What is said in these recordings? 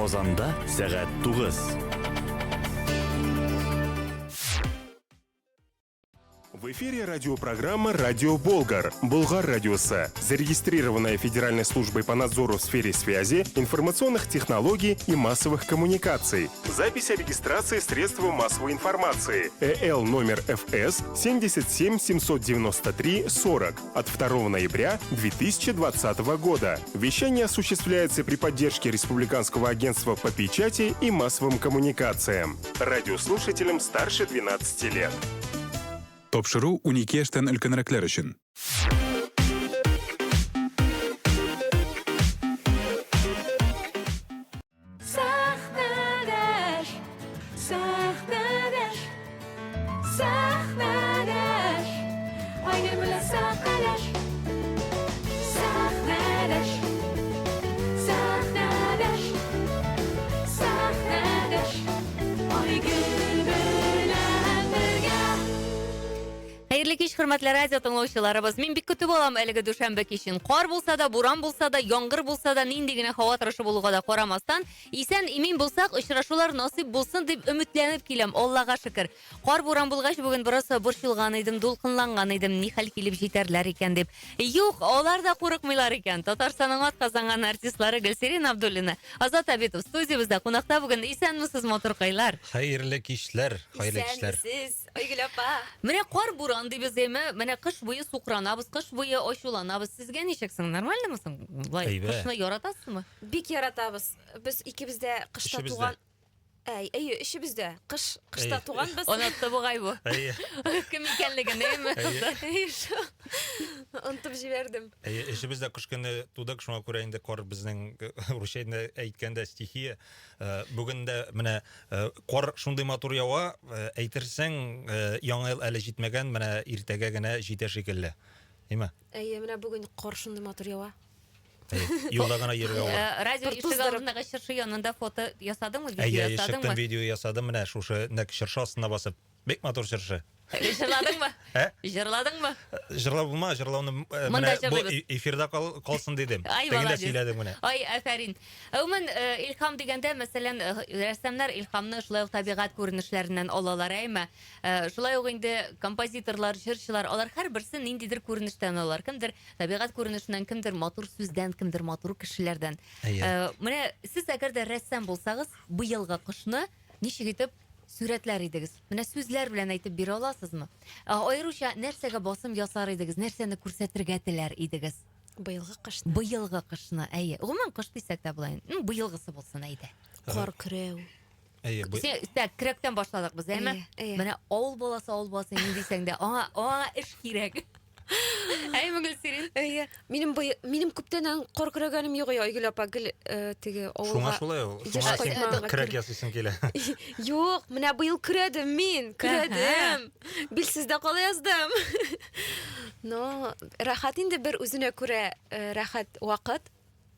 Казанда сәгать 9. В эфире радиопрограмма «Радио Болгар». Болгар радиосы. Зарегистрированная Федеральной службой по надзору в сфере связи, информационных технологий и массовых коммуникаций. Запись о регистрации средств массовой информации. ЭЛ номер ФС 77 793 40 от 2 ноября 2020 года. Вещание осуществляется при поддержке Республиканского агентства по печати и массовым коммуникациям. Радиослушателям старше 12 лет. Тапшыру 12 яшьтән өлкәнрәкләр өчен. Сәхнәдәш, сәхнәдәш, сәхнәдәш, Айгөл белән сәхнәдәш. Сәхнәдәш, сәхнәдәш, сәхнәдәш, Айгөл белән бергә. Хәерле кич, хөрмәтле радио тыңлаучыларыбыз. Мин бик көтеп алам әлеге дүшәмбе кичен. Кар булса да, буран булса да, яңгыр булса да, нинди генә һава торышы булуга да карамастан, исән имин булсак, очрашулар насыйп булсын дип өметләнеп киләм, Аллага шөкер. Кар буран булгач, бүген бераз борчылган идем, дулкынланган идем, ни хәл килеп җитәрләр икән дип. Юк, алар да курыкмыйлар икән. Татарстанның атказанган артистлары Гөлсирин Абдуллина, Азат Абитов студиябездә кунакта бүген. Исәнмесез, матуркайлар. Хәерле кичләр, хәерле кичләр. Исәнмесез, Айгөл апа. Менә кар буран дибез, әйме? Менә кыш буе сукранабыз, кыш буе ачуланабыз. Сезгә ничек соң, нормальнымы соң? Болай Әйбәт. кышны яратасызмы? Бик яратабыз. Без икебез дә кышта Өчебез дә. туган. Әй, әйе, өчебез дә. Кыш, кышта Әйе. туганбыз. Онытты бугай бу. Әйе, Кем икәнлеген, әйме? Әйе. Әйе, шул. Онытып җибәрдем. әйе, өчебез дә кыш көне тудык, шуңа күрә инде кар безнең русча инде әйткәндә стихия. Э, Бүген дә менә э, кар шундый матур ява, э, әйтерсең, э, яңа ел әле җитмәгән, менә иртәгә генә җитә шикелле. Әйме? Әйе, менә бүген кар шундый матур ява. Әйе, юлда гына йөрергә авыр. Э, Радио Пыр ишек туздырып. алдындагы чыршы янында фото ясадыңмы, видео Әйе, чыктым ясадыңмы? видео ясадым, менә шушы нәкъ чыршы астына басып. Бик матур чыршы. Җырладыңмы? Ә? Җырладыңмы? Җырлап булма, җырлауны э, Монда менә бу җырлыйбыз. э- эфирда кал- калсын дидем. Ай, Тегендә молодец. сөйләдем менә. Ай, афәрин. Гомумән, э, илһам дигәндә, мәсәлән, э, рәссамнар илһамны шулай ук табигать күренешләреннән алалар, әйме? Э, Шулай ук инде композиторлар, җырчылар, алар һәрберсе ниндидер күренештән алалар. Кемдер Табигать күренешеннән, кемдер матур сүздән, кемдер матур кешеләрдән. Әйе. Э, Менә сез әгәр дә рәссам булсагыз, быелгы кышны ничек итеп сурәтләр идегез? Менә сүзләр белән әйтеп бирә аласызмы? Э, Аеруча нәрсәгә басым ясар идегез, нәрсәне күрсәтергә теләр идегез? Быелгы кышны. Быелгы кышны, әйе. Гомумән кыш дисәк тә була инде. Ну, быелгысы булсын, әйдә. Кар көрәү. Әйе, бу Син, так, көрәктән башладык без, әйме? Әйе, әйе. Менә авыл баласы, авыл баласы ни дисәң дә, аңа, аңа эш кирәк. Әйме, Гөлсирин? Әйе, минем бый, минем күптәннән кар көрәгәнем юк, Айгөл апа, гел э, теге авылга. Шуңа шулай ул. Еш Шуңа син кайтмаганга көрәк күрә. ясыйсың килә. Юк, менә быел көрәдем мин, көрәдем. Билсез дә кала яздым. Но рәхәт инде бер үзенә күрә э, рәхәт вакыт.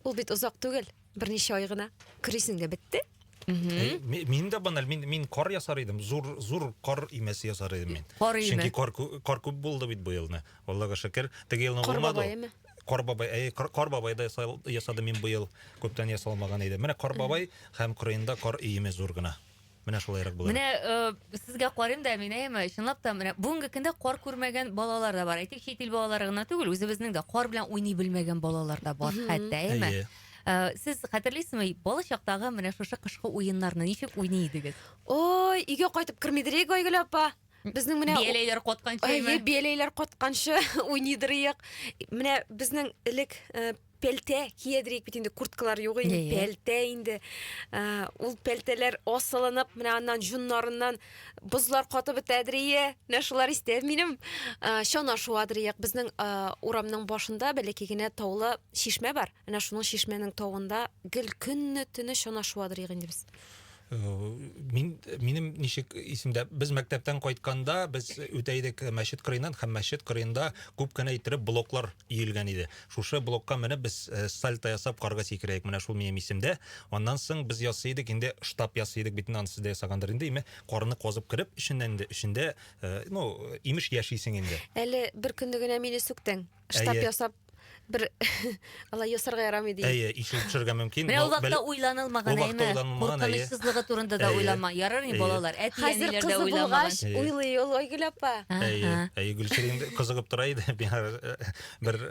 Ул бит озак түгел, берничә ай гына. Көрисең дә бетте. Әй, ми- Мин дә баналь, мин мин кар ясар идем. Зур зур кар имәсе ясар идем мин. Кар өеме. Чөнки кар кү- кар күп булды бит бу елны. Аллага шөкер. Теге елны Кар булмады. ул. бабай әме? Кар бабай, әй, кар, кар бабай да ясал- ясадым мин быел. Күптән ясалмаган иде. Менә кар бабай һәм кырыенда кар өеме зур гына. Менә шулайрак булыр. Менә э, сезгә карыйм да мин әйме, чынлап та менә бүгенге көндә кар күрмәгән балалар да бар. Әйтик, чит ил балалары гына түгел, үзебезнең дә кар белән уйный белмәгән балалар да бар хәтта, әйме. Әйе. Э, Сез хәтерлисезме, бала чактагы менә шушы кышкы уеннарны ничек уйный идегез? Ой, өйгә кайтып кермидер Айгөл апа. Безнең менә Бияләйләр катканчы, Әйе, әйме? бияләйләр катканчы уйныйдыр Менә безнең элек э, пәлтә киядерик бит инде, курткалар юк инде, Әйе. пәлтә инде. Э, Ул пәлтәләр асылынып, менә аннан җоннарыннан бозлар катып бетәдер ие. Менә шулар истә минем. Э, Чана шуадыр ияк. Безнең э, урамның башында бәләкәй генә таулы чишмә бар. Менә шуның чишмәнең тавында гел көнне төне чана шуадыр ияк инде без. Э, Мин минем ничек исемдә, без мәктәптән кайтканда без үтә идек мәчет кырыеннан һәм мәчет кырыенда күп кенә иттереп блоклар өелгән иде. Шушы блокка менеп без э, сальто ясап карга сикерәек. Менә шул минем исемдә. Аннан соң без ясый идек инде штаб ясый идек бит инде аны сез дә ясагандыр инде, име карны казып кереп эченнән инде эчендә э, ну имеш яшисең инде. Әле бер көнне генә мине сүктең. Штаб Әйе. ясап. Бер алай ясарга ярамый ди. Әйе, ишелеп төшәргә мөмкин. Менә ул вакытта уйланылмаган, Ул вакытта әйме? уйланылмаган, әйе. Куркынычсызлыгы турында да Әйе. уйланма. Ярар инде Әйе. балалар, Хәзер әти-әниләр дә кызы уйламаган. булгач, Әйе. уйлый ул Айгөл апа. Әйе, Аһа. әйе, Гөлсирин инде кызыгып тора иде. Мин бер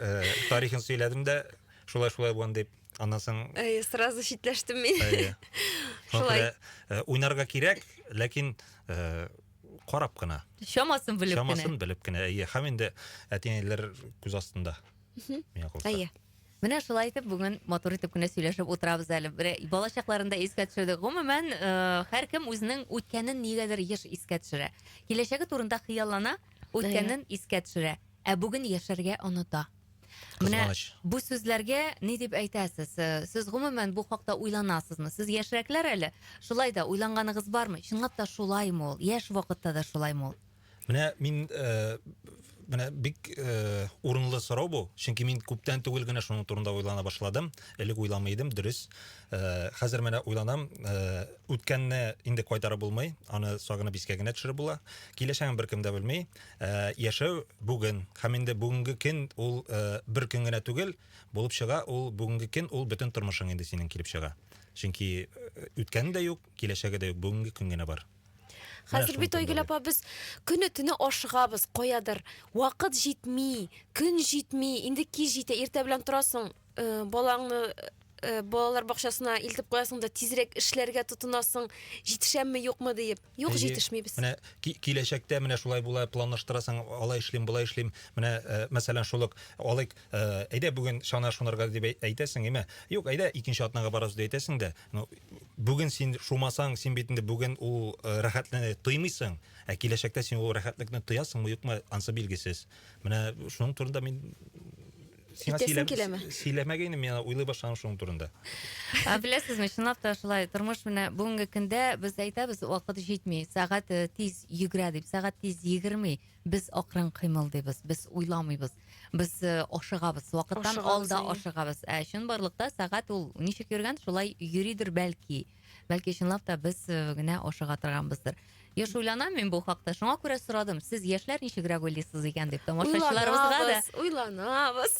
тарихын сөйләдем дә, шулай шулай булган дип. Аннан соң Әйе, сразу читләштем мин. әйе. Шуңа Шулай. күрә, уйнарга кирәк, ләкин карап кына. Чамасын белеп кенә. Чамасын белеп кенә. Әйе, һәм инде әти-әниләр күз астында. Миңа калса. Әйе. Менә шулай итеп бүген матур итеп кенә сөйләшеп утырабыз әле. Бер бала чакларында искә төшердек. Гомумән, һәркем үзенең үткәнен нигәдер еш искә төшерә. Киләчәге турында хыяллана, үткәнен искә төшерә. Ә бүген яшәргә оныта. Менә Кызганыч. бу сүзләргә ни дип әйтәсез? Сез гомумән бу хакта уйланасызмы? Сез яшьрәкләр әле. Шулай да уйланганыгыз бармы? Чынлап та шулаймы ул? Яшь вакытта да шулаймы ул? Менә мин э, менә бик э, урынлы сорау бу, чөнки мин күптән түгел генә шуның турында уйлана башладым. Элек уйламый идем, дөрес. Э, хәзер менә уйланам, э, үткәнне инде кайтарып булмый, аны сагынып искә генә төшереп була. Киләчәген беркем дә белми. Э, яшәү бүген һәм инде бүгенге көн ул э, бер көн генә түгел, булып чыга, ул бүгенге көн ул бөтен тормышың инде синең килеп чыга. Чөнки э, үткәне дә юк, киләчәге дә юк, бүгенге көн генә бар. Хәзер бит Айгөл апа без көне төне ашыгабыз каядыр. Вакыт җитми, көн җитми, инде кич җитә, иртә белән торасың, э, балаңны э, балалар бакчасына илтеп куясың да тизрәк эшләргә тотынасың, җитешәмме юкмы диеп. Юк, җитешмибез. Менә киләчәктә менә шулай була, планлаштырасың, алай эшлим, болай эшлим. Менә э, мәсәлән, шул ук алыйк, әйдә бүген чана шунарга дип әйтәсең, әйме? Юк, әйдә икенче атнага барабыз дип әйтәсең дә. Ну, бүген син шумасаң, син бит инде бүген ул э, рәхәтлекне тоймыйсың, ә киләчәктә син ул рәхәтлекне тоясыңмы, юкмы, ансы билгесез. Менә шуның турында мин сиңа Әйтәсең киләме? сөйләмәгәйнем, мин уйлый башладым шуның турында. Ә беләсезме, чынлап та шулай, тормыш менә бүгенге көндә без әйтәбез, вакыт җитми, сәгать э, тиз йөгерә дип, сәгать тиз йөгерми. Без акрын кыймылдыйбыз, без уйламыйбыз, без э, ашыгабыз, вакыттан Ашыгабыз, алда әйе. ашыгабыз. Ә чынбарлыкта сәгать ул ничек йөргән, шулай йөридер бәлки. Бәлки чынлап та без э, генә ашыга торганбыздыр. Еш уйланам мин бу хакта. Шуңа күрә сорадым, сез яшьләр ничегрәк уйлыйсыз икән дип тамашачыларыбызга да. Уйланабыз, уйланабыз.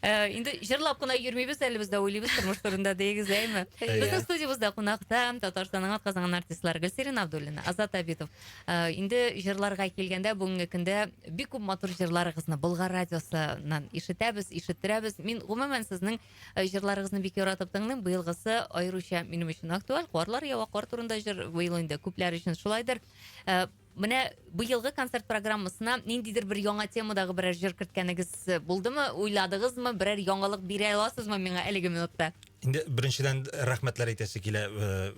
Э, инде җырлап кына йөрмибез әле без дә уйлыйбыз тормыш турында диегез, әйме? Әйе. Безнең студиябездә кунакта Татарстанның атказанган артистлары Гөлсирин Абдуллина, Азат Абитов. Э, инде җырларга килгәндә, бүгенге көндә бик күп матур җырларыгызны Болгар радиосыннан ишетәбез, ишеттерәбез. Мин гомумән сезнең э, җырларыгызны бик яратып тыңлыйм. Быелгысы аеруча минем өчен актуаль. Карлар ява, кар турында җыр быел инде күпләр өчен шулайдыр. Э, менә быелгы концерт программасына ниндидер бер яңа темадагы берәр җыр керткәнегез булдымы? Уйладыгызмы? Берәр яңалык бирә аласызмы миңа әлеге минутта? Инде беренчедән рәхмәтләр әйтәсе килә э,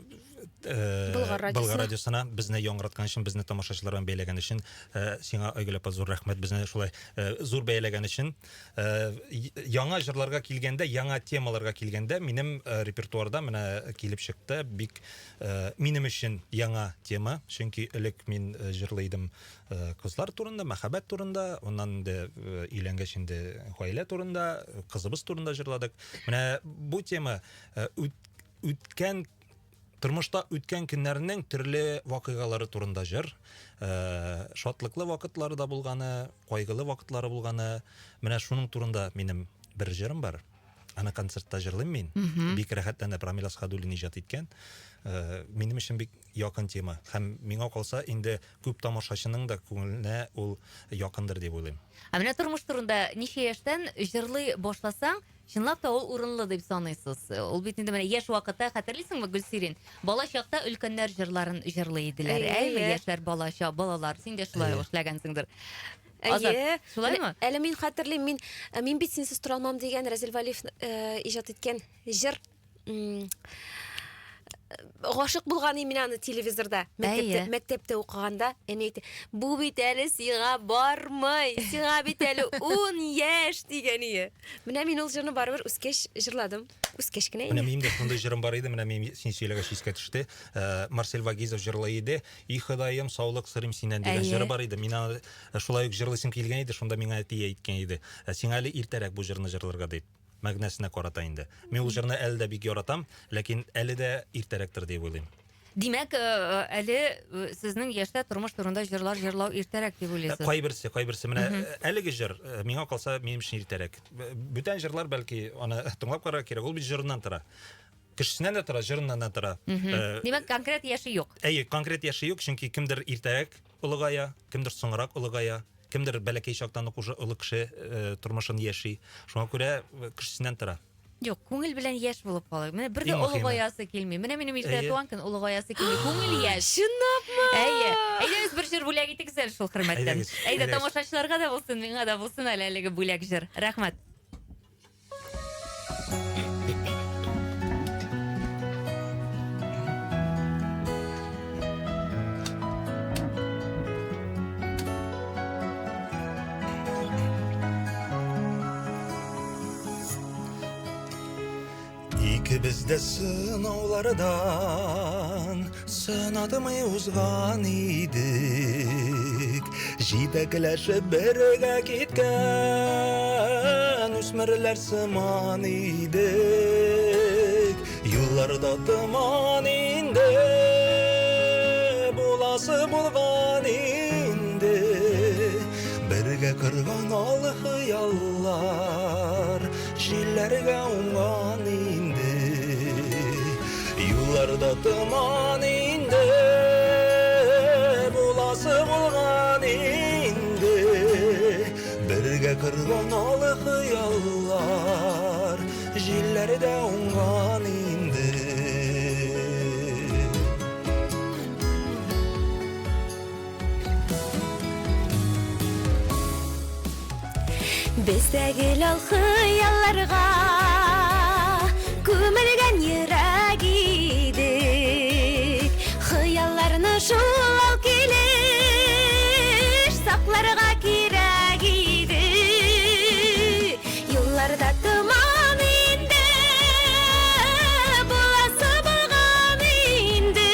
э, Болгар радиосына. Болгар радиосына безне яңгыраткан өчен, безне тамашачылар белән бәйләгән өчен. Э, сиңа Айгөл апа зур рәхмәт безне шулай э, зур бәяләгән өчен. Э, яңа җырларга килгәндә, яңа темаларга килгәндә, минем э, репертуарда менә килеп чыкты бик э, минем өчен яңа тема, чөнки элек мин э, җырлый идем э, кызлар турында, мәхәббәт турында, аннан инде э, өйләнгәч инде гаилә турында, кызыбыз турында җырладык. Менә бу тема э, үткән тормышта үткән көннәрнең төрле вакыйгалары турында җыр. Шатлыклы вакытлары да булганы, кайгылы вакытлары булганы. Менә шуның турында минем бер җырым бар. Аны концертта җырлыйм мин. Бик рәхәтләнеп Рамил Асхадуллин иҗат иткән. Минем өчен бик якын тема. Һәм миңа калса, инде күп тамашачының да күңеленә ул якындыр дип уйлыйм. Ә менә тормыш турында ничә яшьтән җырлый башласаң, чынлап та ул урынлы дип саныйсыз? Ул бит инде менә яшь вакытта, хәтерлисеңме, Гөлсирин? Бала чакта өлкәннәр җырларын җырлый иделәр. Әйе, яшьләр бала чак, балалар, син дә шулай ук эшләгәнсеңдер. Әйе. Шулаймы? Әле мин хәтерлим, мин э, мин бит синсез тора алмам дигән Рәзил Вәлиев э, иҗат иткән җыр. Гашык булган идем мин аны телевизорда. Мәктәптә, мәктәптә укыганда әни әйтә, "Бу бит әле сиңа бармый, сиңа бит әле 10 яшь" дигән ие. Менә мин ул җырны барыбер үскәч җырладым. Үскәч кенә инде. Менә минем дә шундый җырым бар иде, менә мин син сөйләгәч искә төште. Э, Марсель Вагизов җырлый иде. И Ходаем, саулык сорыйм синнән дигән җыры бар иде. Мин аны э, шулай ук җырлыйсым килгән иде, шунда миңа әти әйткән иде. «Э, сиңа әле иртәрәк бу җырны җырларга дип. Мәгънәсенә карата инде. Мин ул җырны әле дә бик яратам, ләкин әле дә иртәрәктер дип уйлыйм. Димәк, э, э, әле э, сезнең яшьтә тормыш турында җырлар җырлау иртәрәк дип уйлыйсыз? Кайберсе, кайберсе. Менә әлеге җыр, миңа калса, минем өчен иртәрәк. Бүтән җырлар бәлки аны тыңлап карарга кирәк. Ул бит җырыннан тора. Кешесеннән дә тора, җырыннан да тора. Димәк, конкрет яше юк. Әйе, конкрет яше юк, чөнки кемдер иртәрәк олыгая, кемдер соңрак олыгая, кемдер бәләкәй чактан ук уже олы кеше тормышын яши. Шуңа күрә кешесеннән тора. Юк, күңел белән яшь булып калыйк. Менә бер дә олыгаясы килми. Менә минем иртә туган көн олыгаясы килми. Күңел яшь. Чынлапмы? Әйе. Әйдәгез бер җыр бүләк итегез әле шул хөрмәттән. Әйдә тамашачыларга да булсын, миңа да булсын әле әлеге бүләк җыр. Рәхмәт. Икебез дә сынаулардан сынатмый узган идек. Җитәкләшеп бергә киткән үсмерләр сыман идек. Юлларда томан инде, буласы булган инде. Бергә корган ал хыяллар Җилләргә уңган инде. Юлларда томан инде, буласы булган инде. Бергә корган ал хыяллар Җилләрдә уңган инде. Бездә гел ал хыялларга күмелгән йөрәк идек. Хыялларны шул ал килеш сакларга кирәк иде. Юлларда томан инде, буласы булган инде.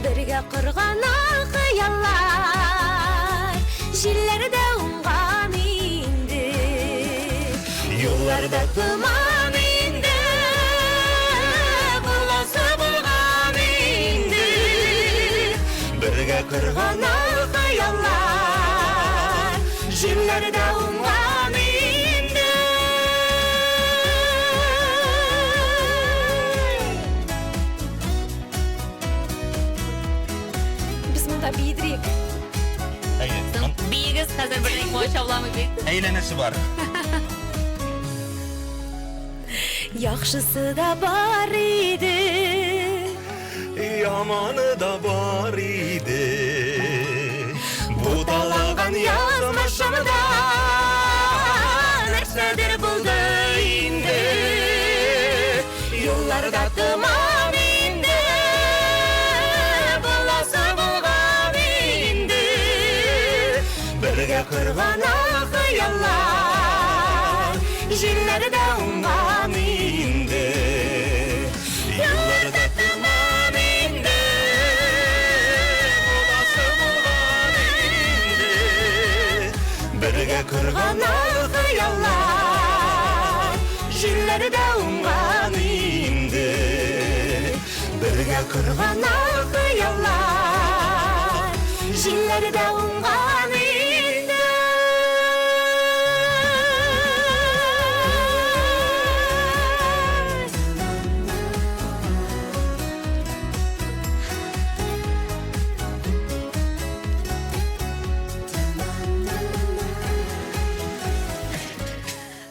Бергә корган ал хыяллар җилләрдә уңган инде. Юлларда томан инде, буласы булган инде. Бергә корган ал хыяллар җилләрдә уңган инде. Без монда биедрик. Әйе. Биегез хәзер берни комачауламый бит. Әйләнәсе бар. Яхшысы да бар иде. Яманы да бар иде. Буталанган язмышымда нәрсәдер булды инде. Юлларда томан инде, буласы булган инде. Бергә корган ал хыяллар җилләрдә уңган инде. Юлларда томан инде, буласы булган инде. Бергә корган ал хыяллар җилләрдә уңган инде. Бергә корган ал хыяллар җилләрдә уңган инде.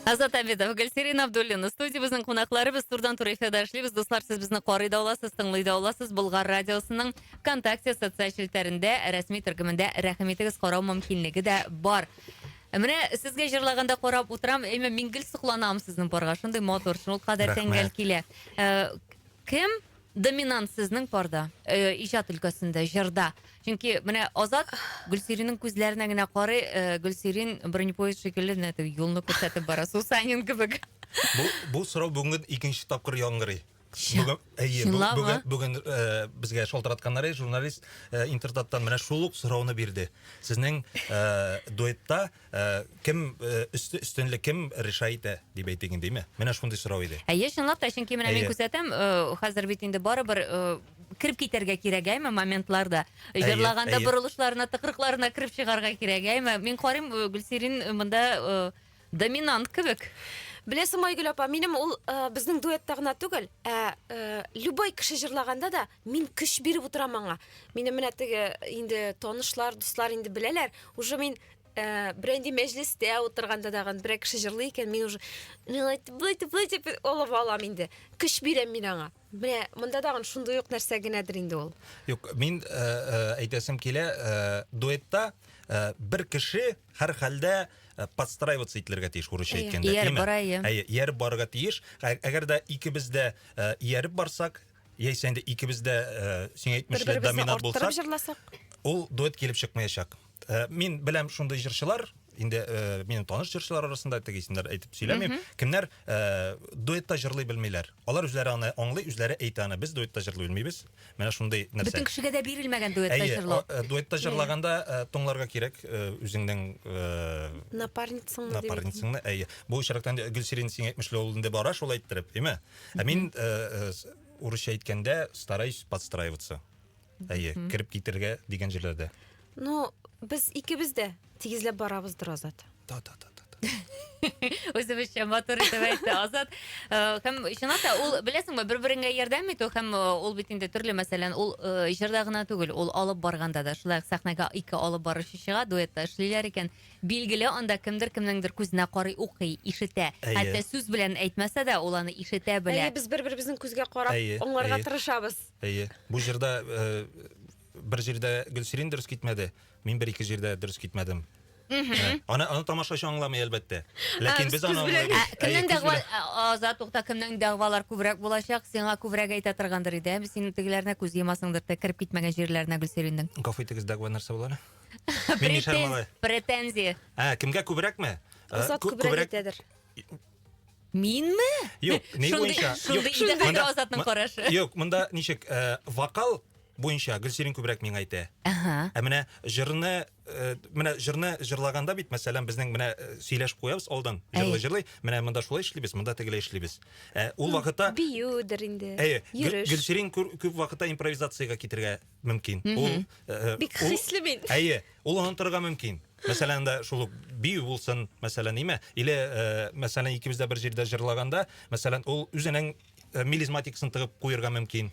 Азат Абитов, Гөлсирин Абдуллина. Студиябезнең кунаклары без турдан-тур эфирда эшлибез. Дуслар, сез безне карый да аласыз, тыңлый да аласыз. Болгар радиосының ВКонтакте социаль челтәрендә, рәсми төркемендә рәхим итегез, карау мөмкинлеге дә бар. Менә сезгә җырлаганда карап утырам, әмма мин гел сокланам сезнең парга. Шундый матур, шул кадәр тәңгәл килә. Э, кем доминант сезнең парда, э, иҗат өлкәсендә, җырда? Чөнки менә Азат Гөлсириннең күзләренә генә карый, э, Гөлсирин бронепоезд шикелле менә теге юлны күрсәтеп бара, Сусанин кебек. Бу, бу сорау бүген икенче тапкыр яңгырый. Чын- Бүген, әйе, бу- чынлапмы? бүген, бүген э, безгә шалтыратканнар иде, журналист э, Интертаттан менә шул ук сорауны бирде. Сезнең э, дуэтта Э, кем э, өстенлек кем решай итә дип әйтик инде, әйме? Менә шундый сорау иде. Әйе, чынлап та, чөнки менә мин күзәтәм, э, хәзер бит инде барыбер кереп китәргә кирәк, әйме, моментларда. Җырлаганда борылышларына, тыкрыкларына кереп чыгарга кирәк, әйме. Мин карыйм, э, Гөлсирин э, монда э, доминант кебек. Беләсең, Айгөл апа, минем ул безнең дуэтта гына түгел, ә любой кеше җырлаганда да мин көч биреп утырам аңа. Минем менә теге инде танышлар, дуслар инде беләләр, уже мин ә, берәр мәҗлестә утырганда дагын берәр кеше җырлый икән, мин уже болай итеп, болай итеп, болай итеп алып алам инде. Көч бирәм мин аңа. Менә монда тагын шундый ук нәрсә генәдер инде ул. Юк, мин э, э, әйтәсем килә, э, дуэтта э, бер кеше һәрхәлдә э, подстраиваться ителергә тиеш, урысча әйткәндә. Ияреп бара, әйе. Әйе, ияреп барырга тиеш. Әгәр дә икебез дә э, ияреп барсак, яисә инде икебез дә э, син әйтмешле доминант булсак, җырласак, ул дуэт килеп чыкмаячак. Э, мин беләм шундый җырчылар, инде э, минем таныш җырчылар арасында теге исемнәр әйтеп сөйләмим, кемнәр э, дуэтта җырлый белмиләр. Алар үзләре аны аңлый, үзләре әйтә аны. Без дуэтта җырлый белмибез. Менә шундый нәрсә. Бөтен кешегә дә бирелмәгән дуэтта Әйе, җырлау. дуэтта җырлаганда тыңларга кирәк үзеңнең напарницаңны. Напарницаңны, әйе. Бу очракта инде Гөлсирин син әйтмешли ул инде бара шулай иттереп, әйме? Ә мин урысча әйткәндә стараюсь подстраиваться. Әйе, кереп китергә дигән җирләрдә. Ну, без икебез дә тигезләп барабыздыр, Азат. Да, да, да, да. Үзебезчә матур итеп әйтте Азат. Э, һәм чынлап та ул беләсеңме, бер-береңә ярдәм итү һәм э, ул бит инде төрле мәсәлән, ул э, җырда гына түгел, ул алып барганда да шулай ук сәхнәгә ике алып баручы чыга, дуэтта эшлиләр икән. Билгеле, анда кемдер кемнеңдер күзенә карый, укый, ишетә. Хәтта сүз белән әйтмәсә дә, ул аны ишетә белә. Әйе, без бер-беребезнең күзгә карап аңларга тырышабыз. Әйе. Бу җырда э, бер җирдә Гөлсирин дөрес китмәде, мин бер-ике җирдә дөрес китмәдем. Ә, Аны аны тамашачы аңламый әлбәттә. Ләкин без аны аңлыйбыз. Ә, кемнең дәгъва Азат, тукта, кемнең дәгъвалар күбрәк булачак, сиңа күбрәк әйтә торгандыр иде. Ә син тегеләренә күз йомасыңдыр, те кереп китмәгән җирләренә Гөлсириннең. Гафу итегез, дәгъва нәрсә була әле? Мин мишәр малай. Претензия. Ә, кемгә күбрәкме? Азат күбрәк әйтәдер. Минме? Юк, ни буенча? Шундый иде хәзер Азатның карашы. Юк, монда ничек, э, вокал буенча Гөлсирин күбрәк миңа әйтә. Ага. Ә менә җырны, э, менә җырны җырлаганда бит, мәсәлән, безнең менә э, сөйләшеп куябыз алдан, җырлый-җырлый, менә монда шулай эшлибез, монда тегеләй эшлибез. Ә ул вакытта биюдер инде. Әйе, Гөлсирин күп вакытта импровизациягә китергә мөмкин. Ул бик хисле мин. Әйе, ул онытырга мөмкин. Мәсәлән, да шул ук бию булсын, мәсәлән, име? Или, э, мәсәлән, икебез дә бер җирдә җырлаганда, мәсәлән, ул үзенең э, мелизматикасын тыгып куерга мөмкин.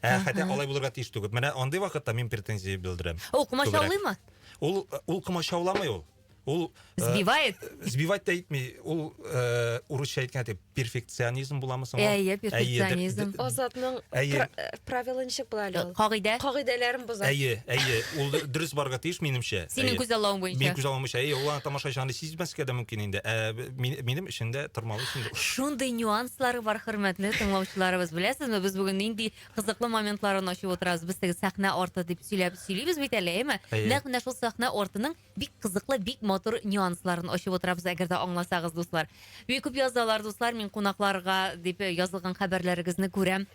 Ә хәтта алай булырга тиеш түгел. Менә андый вакытта мин претензия белдерәм. Ул комачаулыймы? Ул ул комачауламый ул. Ул э, сбивает? Сбивать та итми. Ул э, урысча әйткәндә перфекционизм буламы соң? Әйе, перфекционизм. Азатның э, правила ничек була әле ул? Кагыйдә. Кагыйдәләрен боза. Әйе, әйе. Ул дөрес барырга тиеш минемчә. Синең күз аллавың буенча. Минем күз аллавым буенча. Әйе, ул аны тамашачы аны сизмәскә дә мөмкин инде. Ә минем өчен дә тормалы инде. Шундый нюанслары бар, хөрмәтле тыңлаучыларыбыз. Беләсезме, без бүген нинди кызыклы моментларын ачып утырабыз. Без теге сәхнә арты дип сөйләп сөйлибез бит әле, әйеме? Нәкъ менә шул сәхнә артының Бик кызыклы, бик матур нюансларын ачып утырабыз, әгәр дә аңласагыз, дуслар. Бик күп язалар, дуслар, мин кунакларга дип язылган хәбәрләрегезне күрәм.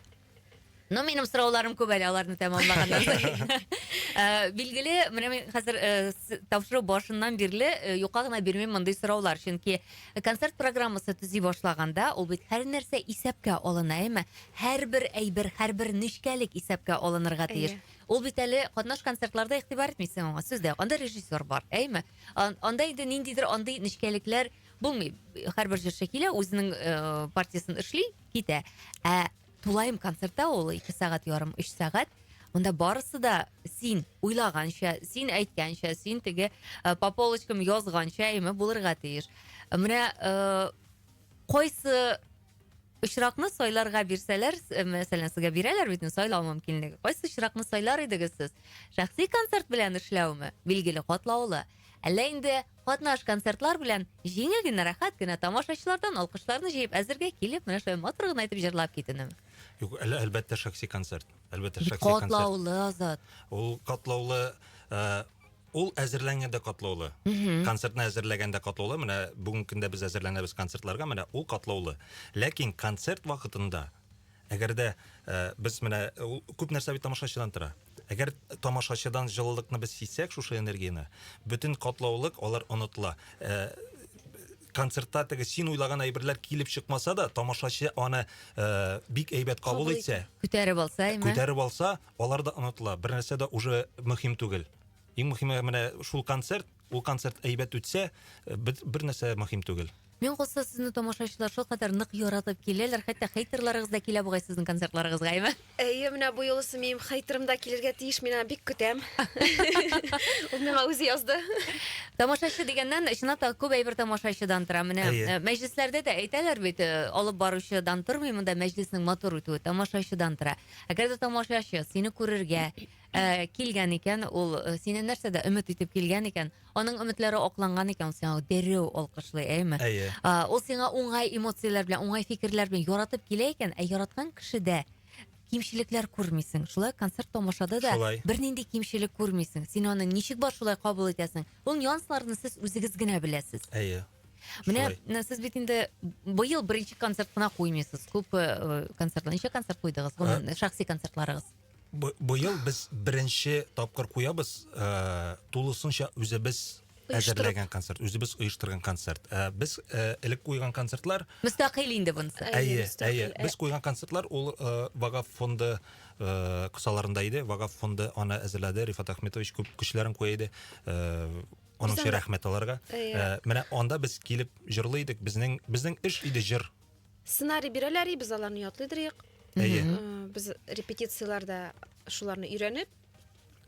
Но минем сорауларым күп әле, аларны тәмамлаганнан соң. Э, билгеле, менә мин хәзер э, тапшыру башыннан бирле э, юкка гына бирмим мондый сораулар, чөнки концерт программасы төзи башлаганда, ул бит һәр нәрсә исәпкә алына, әйме? Һәрбер әйбер, һәрбер нечкәлек исәпкә алынырга тиеш. Ул бит әле катнаш концертларда игътибар итмисең аңа, сүз дә юк. Анда режиссер бар, әйме? Анда инде ниндидер андый нечкәлекләр булмый. Һәрбер җырчы килә, үзенең э, партиясен эшли, китә. Ә тулаем концертта ул 2 сәгать ярым, 3 сәгать. Монда барысы да син уйлаганча, син әйткәнчә, син теге э, по полочкам язганча, әйме, булырга тиеш. Менә э, кайсы Очракны сайларга бирсәләр, э, мәсәлән, сезгә бирәләр бит инде сайлау мөмкинлеге. Кайсы очракны сайлар идегез сез? Шәхси концерт белән эшләүме? Билгеле, катлаулы. Әллә инде катнаш концертлар белән җиңел генә, рәхәт кенә тамашачылардан алкышларны җыеп, әзергә килеп, менә шулай матур гына итеп җырлап китүнеме? Юк, әле, әлбәттә, шәхси концерт. Әлбәттә, шәхси концерт. Катлаулы, Азат. Ул катлаулы, э, Ул әзерләнгәндә катлаулы. Концертны әзерләгәндә катлаулы. Менә бүгенге көндә без әзерләнәбез концертларга, менә ул катлаулы. Ләкин концерт вакытында, әгәр дә э, без менә ул күп нәрсә бит тамашачыдан тора. Әгәр тамашачыдан җылылыкны без сизсәк, шушы энергияне, бөтен катлаулык алар онытыла. Э, концертта теге син уйлаган әйберләр килеп чыкмаса да, тамашачы аны э, бик әйбәт кабул Кабул итсә, Күтәреп алса, әйме? күтәреп алса, алар да онытыла. Бер нәрсә дә уже мөһим түгел. Иң мөһиме менә шул концерт, ул концерт әйбәт үтсә, э, бер, бер нәрсә мөһим түгел. Мин калса сезне тамашачылар шулкадәр нык яратып киләләр, хәтта хейтерларыгыз да килә бугай сезнең концертларыгызга, әйме? Әйе, менә бу юлысы минем хейтерым да килергә тиеш, мин аны бик көтәм. Ул миңа үзе язды. Тамашачы дигәннән, чынлап та күп әйбер тамашачыдан тора. Менә Әйе. э, мәҗлесләрдә дә әйтәләр бит, э, алып баручыдан тормый монда мәҗлеснең матур үтүе, тамашачыдан тора. Әгәр дә тамашачы сине күрергә э, килгән икән, ул э, сине нәрсәдә өмет итеп килгән икән, аның өметләре акланган икән, ул сиңа дәррәү алкышлый, әйеме? Әйе. А, ул сиңа уңай эмоцияләр белән, уңай фикерләр белән яратып килә икән, ә яраткан кешедә кимчелекләр күрмисең. Шулай концерт тамашада да Шулай. бернинди кимчелек күрмисең. Син аны ничек бар шулай кабул итәсең. Ул нюансларны сез үзегез генә беләсез. Әйе. Менә Шулай. менә сез бит инде быел беренче концерт кына куймыйсыз. Күп э, концертлар. Ничә концерт куйдыгыз? Гомумән, шәхси концертларыгыз. Быел без беренче тапкыр куябыз, э, тулысынча үзебез Оештырып. әзерләгән концерт, үзебез оештырган концерт. Э, Без э, элек куйган концертлар, Мөстәкыйль инде бунысы. Әйе, әйе, мөстәкыйль, әйе, ә. без куйган концертлар ул э, Вагап фонды э, кысаларында иде. Вагап фонды аны әзерләде. Рифат Ахметович күп көчләрен куя иде. Э, Аның Без өчен анда- рәхмәт аларга. Әйе. Э, Менә анда без килеп җырлый идек. Безнең безнең эш иде җыр. Сценарий бирәләр, и без аларны ятлыйдыр идек. Әйе. Э, Без репетицияләрдә шуларны өйрәнеп,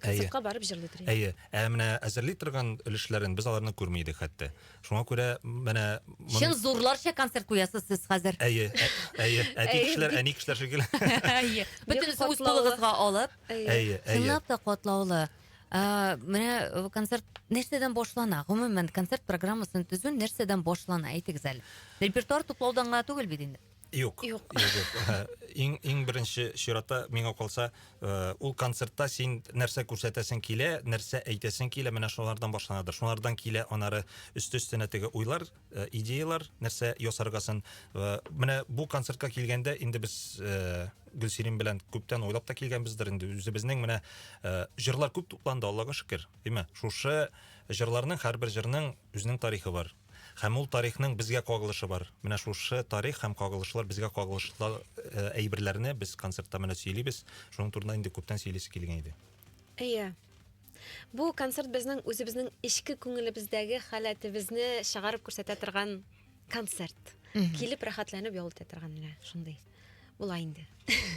Әйе. концертка барып җырлыйдыр идек. Әйе, ә менә әзерли торган өлешләрен без аларны күрми идек хәтта. Шуңа күрә менә моны- Чын зурларча концерт куясыз сез хәзер. Әйе, ә- әйе, әти Әйе, кешеләр, бик- әни кешеләр шикелле. Әйе. Бөтенесен үз катлаулы. кулыгызга алып. Әйе. Әйе, әйе. Чынлап та катлаулы. Ә, менә э, концерт нәрсәдән башлана? Гомумән, концерт программасын төзү нәрсәдән башлана? Әйтегез әле. Репертуар туплаудан гына түгел бит инде. Юк. Юк. Юк, юк. Иң иң беренче чиратта миңа калса, э, ул концертта син нәрсә күрсәтәсең килә, нәрсә әйтәсең килә, менә шулардан башланадыр. Шулардан килә анары өсте-өстенә теге уйлар, э, идеялар, нәрсә ясаргасын. Э, Менә бу концертка килгәндә инде без э, Гөлсирин белән күптән уйлап та килгәнбездер инде үзебезнең менә э, җырлар күп тупланды, Аллага шөкер. Димә, шушы җырларның һәрбер җырның үзенең тарихы бар. Һәм ул тарихның безгә кагылышы бар. Менә шушы тарих һәм кагылышлар безгә кагылышлы э, әйберләрне без концертта менә сөйлибез. Шуның турында инде күптән сөйлисе килгән иде. Әйе. Бу концерт безнең үзебезнең эчке күңелебездәге халәтебезне чыгарып күрсәтә торган концерт. Килеп рәхәтләнеп ял итә торган менә шундый була инде.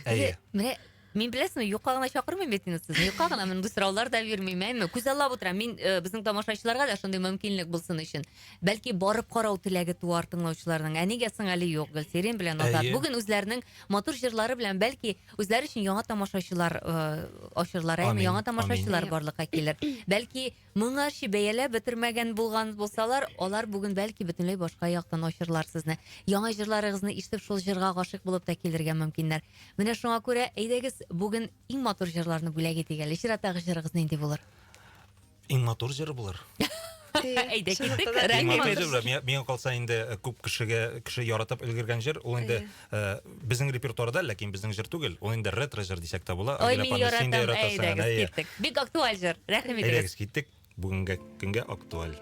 Әйе. Менә мин беләсезме, юкка гына чакырмыйм бит инде сезне. Юкка гына мин бу сораулар да бирмим, әйме? Күзаллап утырам. Мин э, безнең тамашачыларга да шундый мөмкинлек булсын өчен. Бәлки барып карау теләге туар тыңлаучыларның. Ә нигә соң әле юк Гөлсирин белән Азат. Әйе. Бүген үзләренең матур җырлары белән бәлки үзләре өчен яңа тамашачылар э, ачырлар, әйме? Амин, Яңа тамашачылар амин. барлыкка килер. Бәлки моңарчы бәяләп бетермәгән булган булсалар, алар бүген бәлки бөтенләй башка яктан ачырлар сезне. Яңа җырларыгызны ишетеп, шул җырга гашыйк булып та килергә мөмкиннәр. Менә шуңа күрә әйдәгез бүген иң матур җырларны бүләк итик әле. Чираттагы җырыгыз нинди булыр? Иң матур җыр булыр. Әйдә киттек. Иң Рәхим матур итегез. җыр булыр. Миңа, миңа калса инде э, күп кешегә кеше яратып өлгергән җыр, ул инде э, безнең репертуарда, ләкин безнең җыр түгел. Ул инде ретро җыр дисәк тә була. Ой, Адилә мин апаны син дә яратам. яратасың, Әйдәгез әйе. киттек. Бик актуаль җыр. Рәхим итегез. Әйдәгез киттек. Бүгенге көнгә актуаль.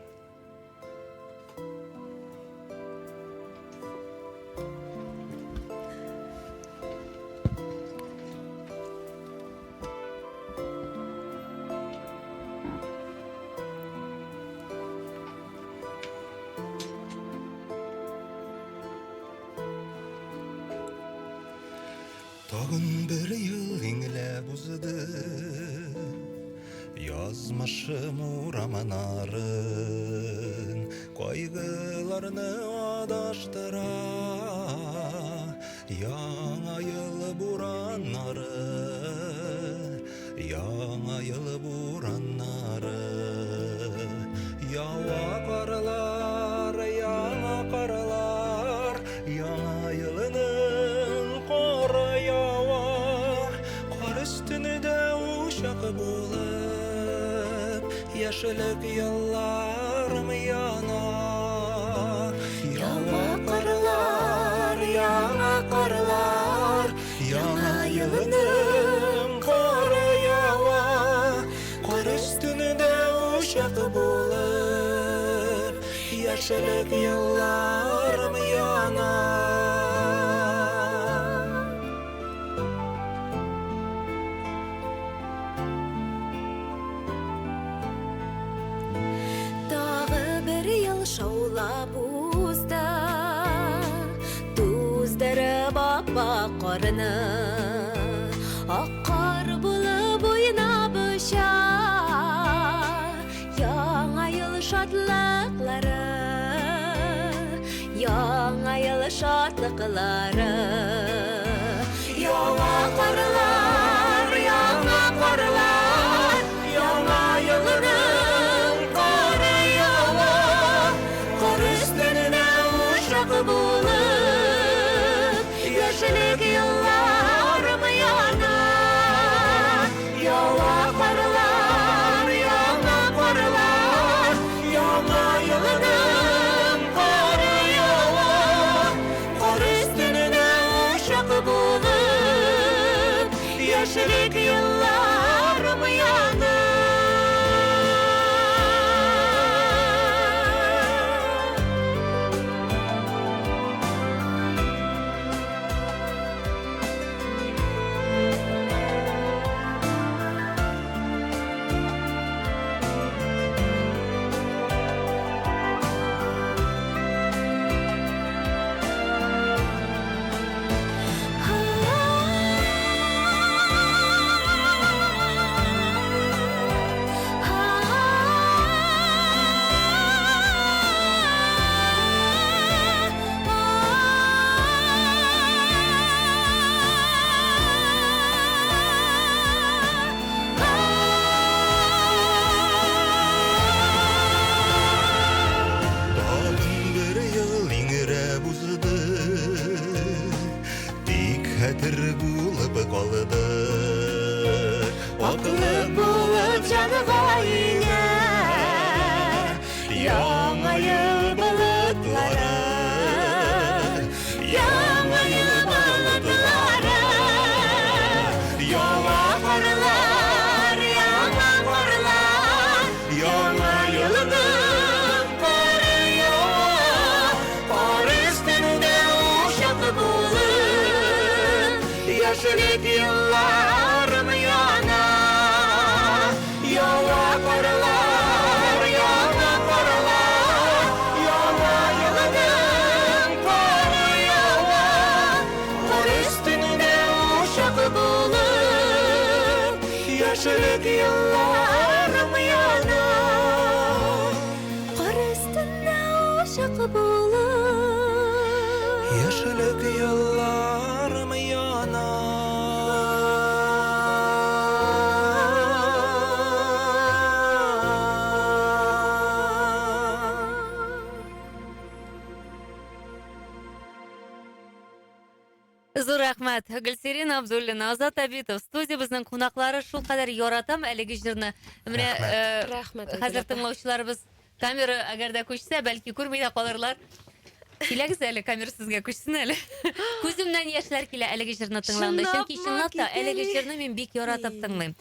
Тагын бер ел иңләп узды Язмышым урамнарын Кайгыларны адаштыра Яңа ел бураннары Яңа ел бураннары Ява карлар, яңа карлар Яңа елның кары ява Кар өстендә учак булып Яшьлек елларым яна Яңа карлар, яңа карлар Яңа елның кары ява Кар өстендә учак булып Яшьлек Яшьлек елларым яна. Тагы бер ел шаулап узды, Туздырып ап-ак карны. Ак кар булып уйнап оча Яңа ел шатлыклары, Яңа ел шатлыклары. Яңа карлар, яңа карлар, яңа елның кары ява, кар өстенә учак булып, яшьлек елларым яна. Яңа карлар, яңа карлар, яңа елның кары ява, кар өстенә учак булып, яшьлек елларым яна. Тагын бер ел иңрәп узды, Тик хәтер булып калды. Аклык булып җанга иңә Яңа ел болытлары, Яңа ел болытлары. Яңа карлар, яңа карлар, Яңа елның кары ява, кар өстендә учак булып, Яшьлек елларым яна. Яңа карлар, яңа карлар, яңа елның кары ява, кар өстендә учак булып, Яшьлек елларым яна. Кар өстендә учак булып, Яшьлек елларым яна. Зур рәхмәт. Гөлсирин Абдуллина, Азат Абитов, студиябезнең кунаклары шулкадәр яратам әлеге җырны. Менә Рәхмәт. Рәхмәт, Айгөл хәзер апа. тыңлаучыларыбыз камера әгәр дә күчсә, бәлки күрми дә калырлар. Киләгез әле, камера сезгә күчсен әле. Күземнән яшьләр килә әлеге җырны тыңлаганда. Чөнки Чынлапмы? чынлап та әлеге Китәле. җырны мин бик яратып тыңлыйм.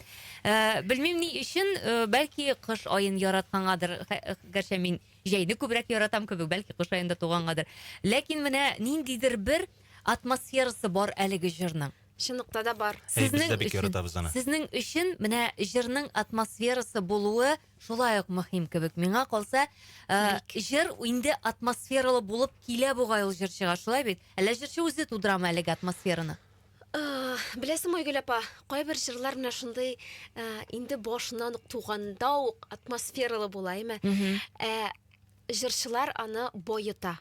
Белмим ни өчен, бәлки кыш аен яраткангадыр, гәрчә мин җәйне күбрәк яратам кебек, бәлки кыш аенда тугангадыр. Ләкин менә ниндидер бер атмосферасы бар әлеге җырның. Чынлыкта да бар. Әй, без дә бик яратабыз аны. Сезнең өчен менә җырның атмосферасы булуы шулай ук мөһим кебек. Миңа калса, җыр инде атмосфералы булып килә бугай ул җырчыга, шулай бит? Әллә җырчы үзе тудырамы әлеге атмосфераны? Беләсеңме, Айгөл апа, кайбер җырлар менә шундый инде башыннан ук туганда ук атмосфералы була, әйме? Ә җырчылар аны баета.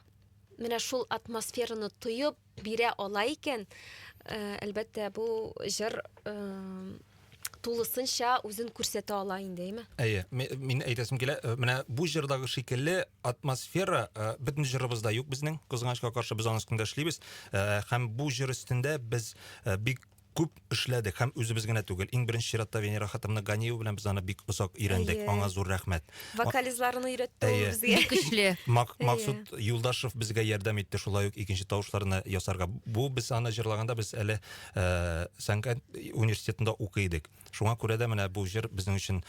Менә шул атмосфераны тоеп бирә ала икән, әлбәттә, бу җыр тулысынча үзен күрсәтә ала инде, әйме? Әйе, мин әйтәсем килә, менә бу җырдагы шикелле атмосфера бөтен җырыбызда юк безнең, кызганычка каршы без аның өстендә эшлибез. Һәм бу җыр өстендә без бик күп эшләдек һәм үзебез генә түгел. Иң беренче чиратта Венера хатымны Ганиева белән без аны бик озак өйрәндек. Әйе. Аңа зур рәхмәт. Вокализларын өйрәтте ул Әйе. безгә. Бик көчле. Максут Юлдашев безгә ярдәм итте шулай ук икенче тавышларны ясарга. Бу без аны җырлаганда без әле сәнгать университетында укый идек. Шуңа күрә дә менә бу җыр безнең өчен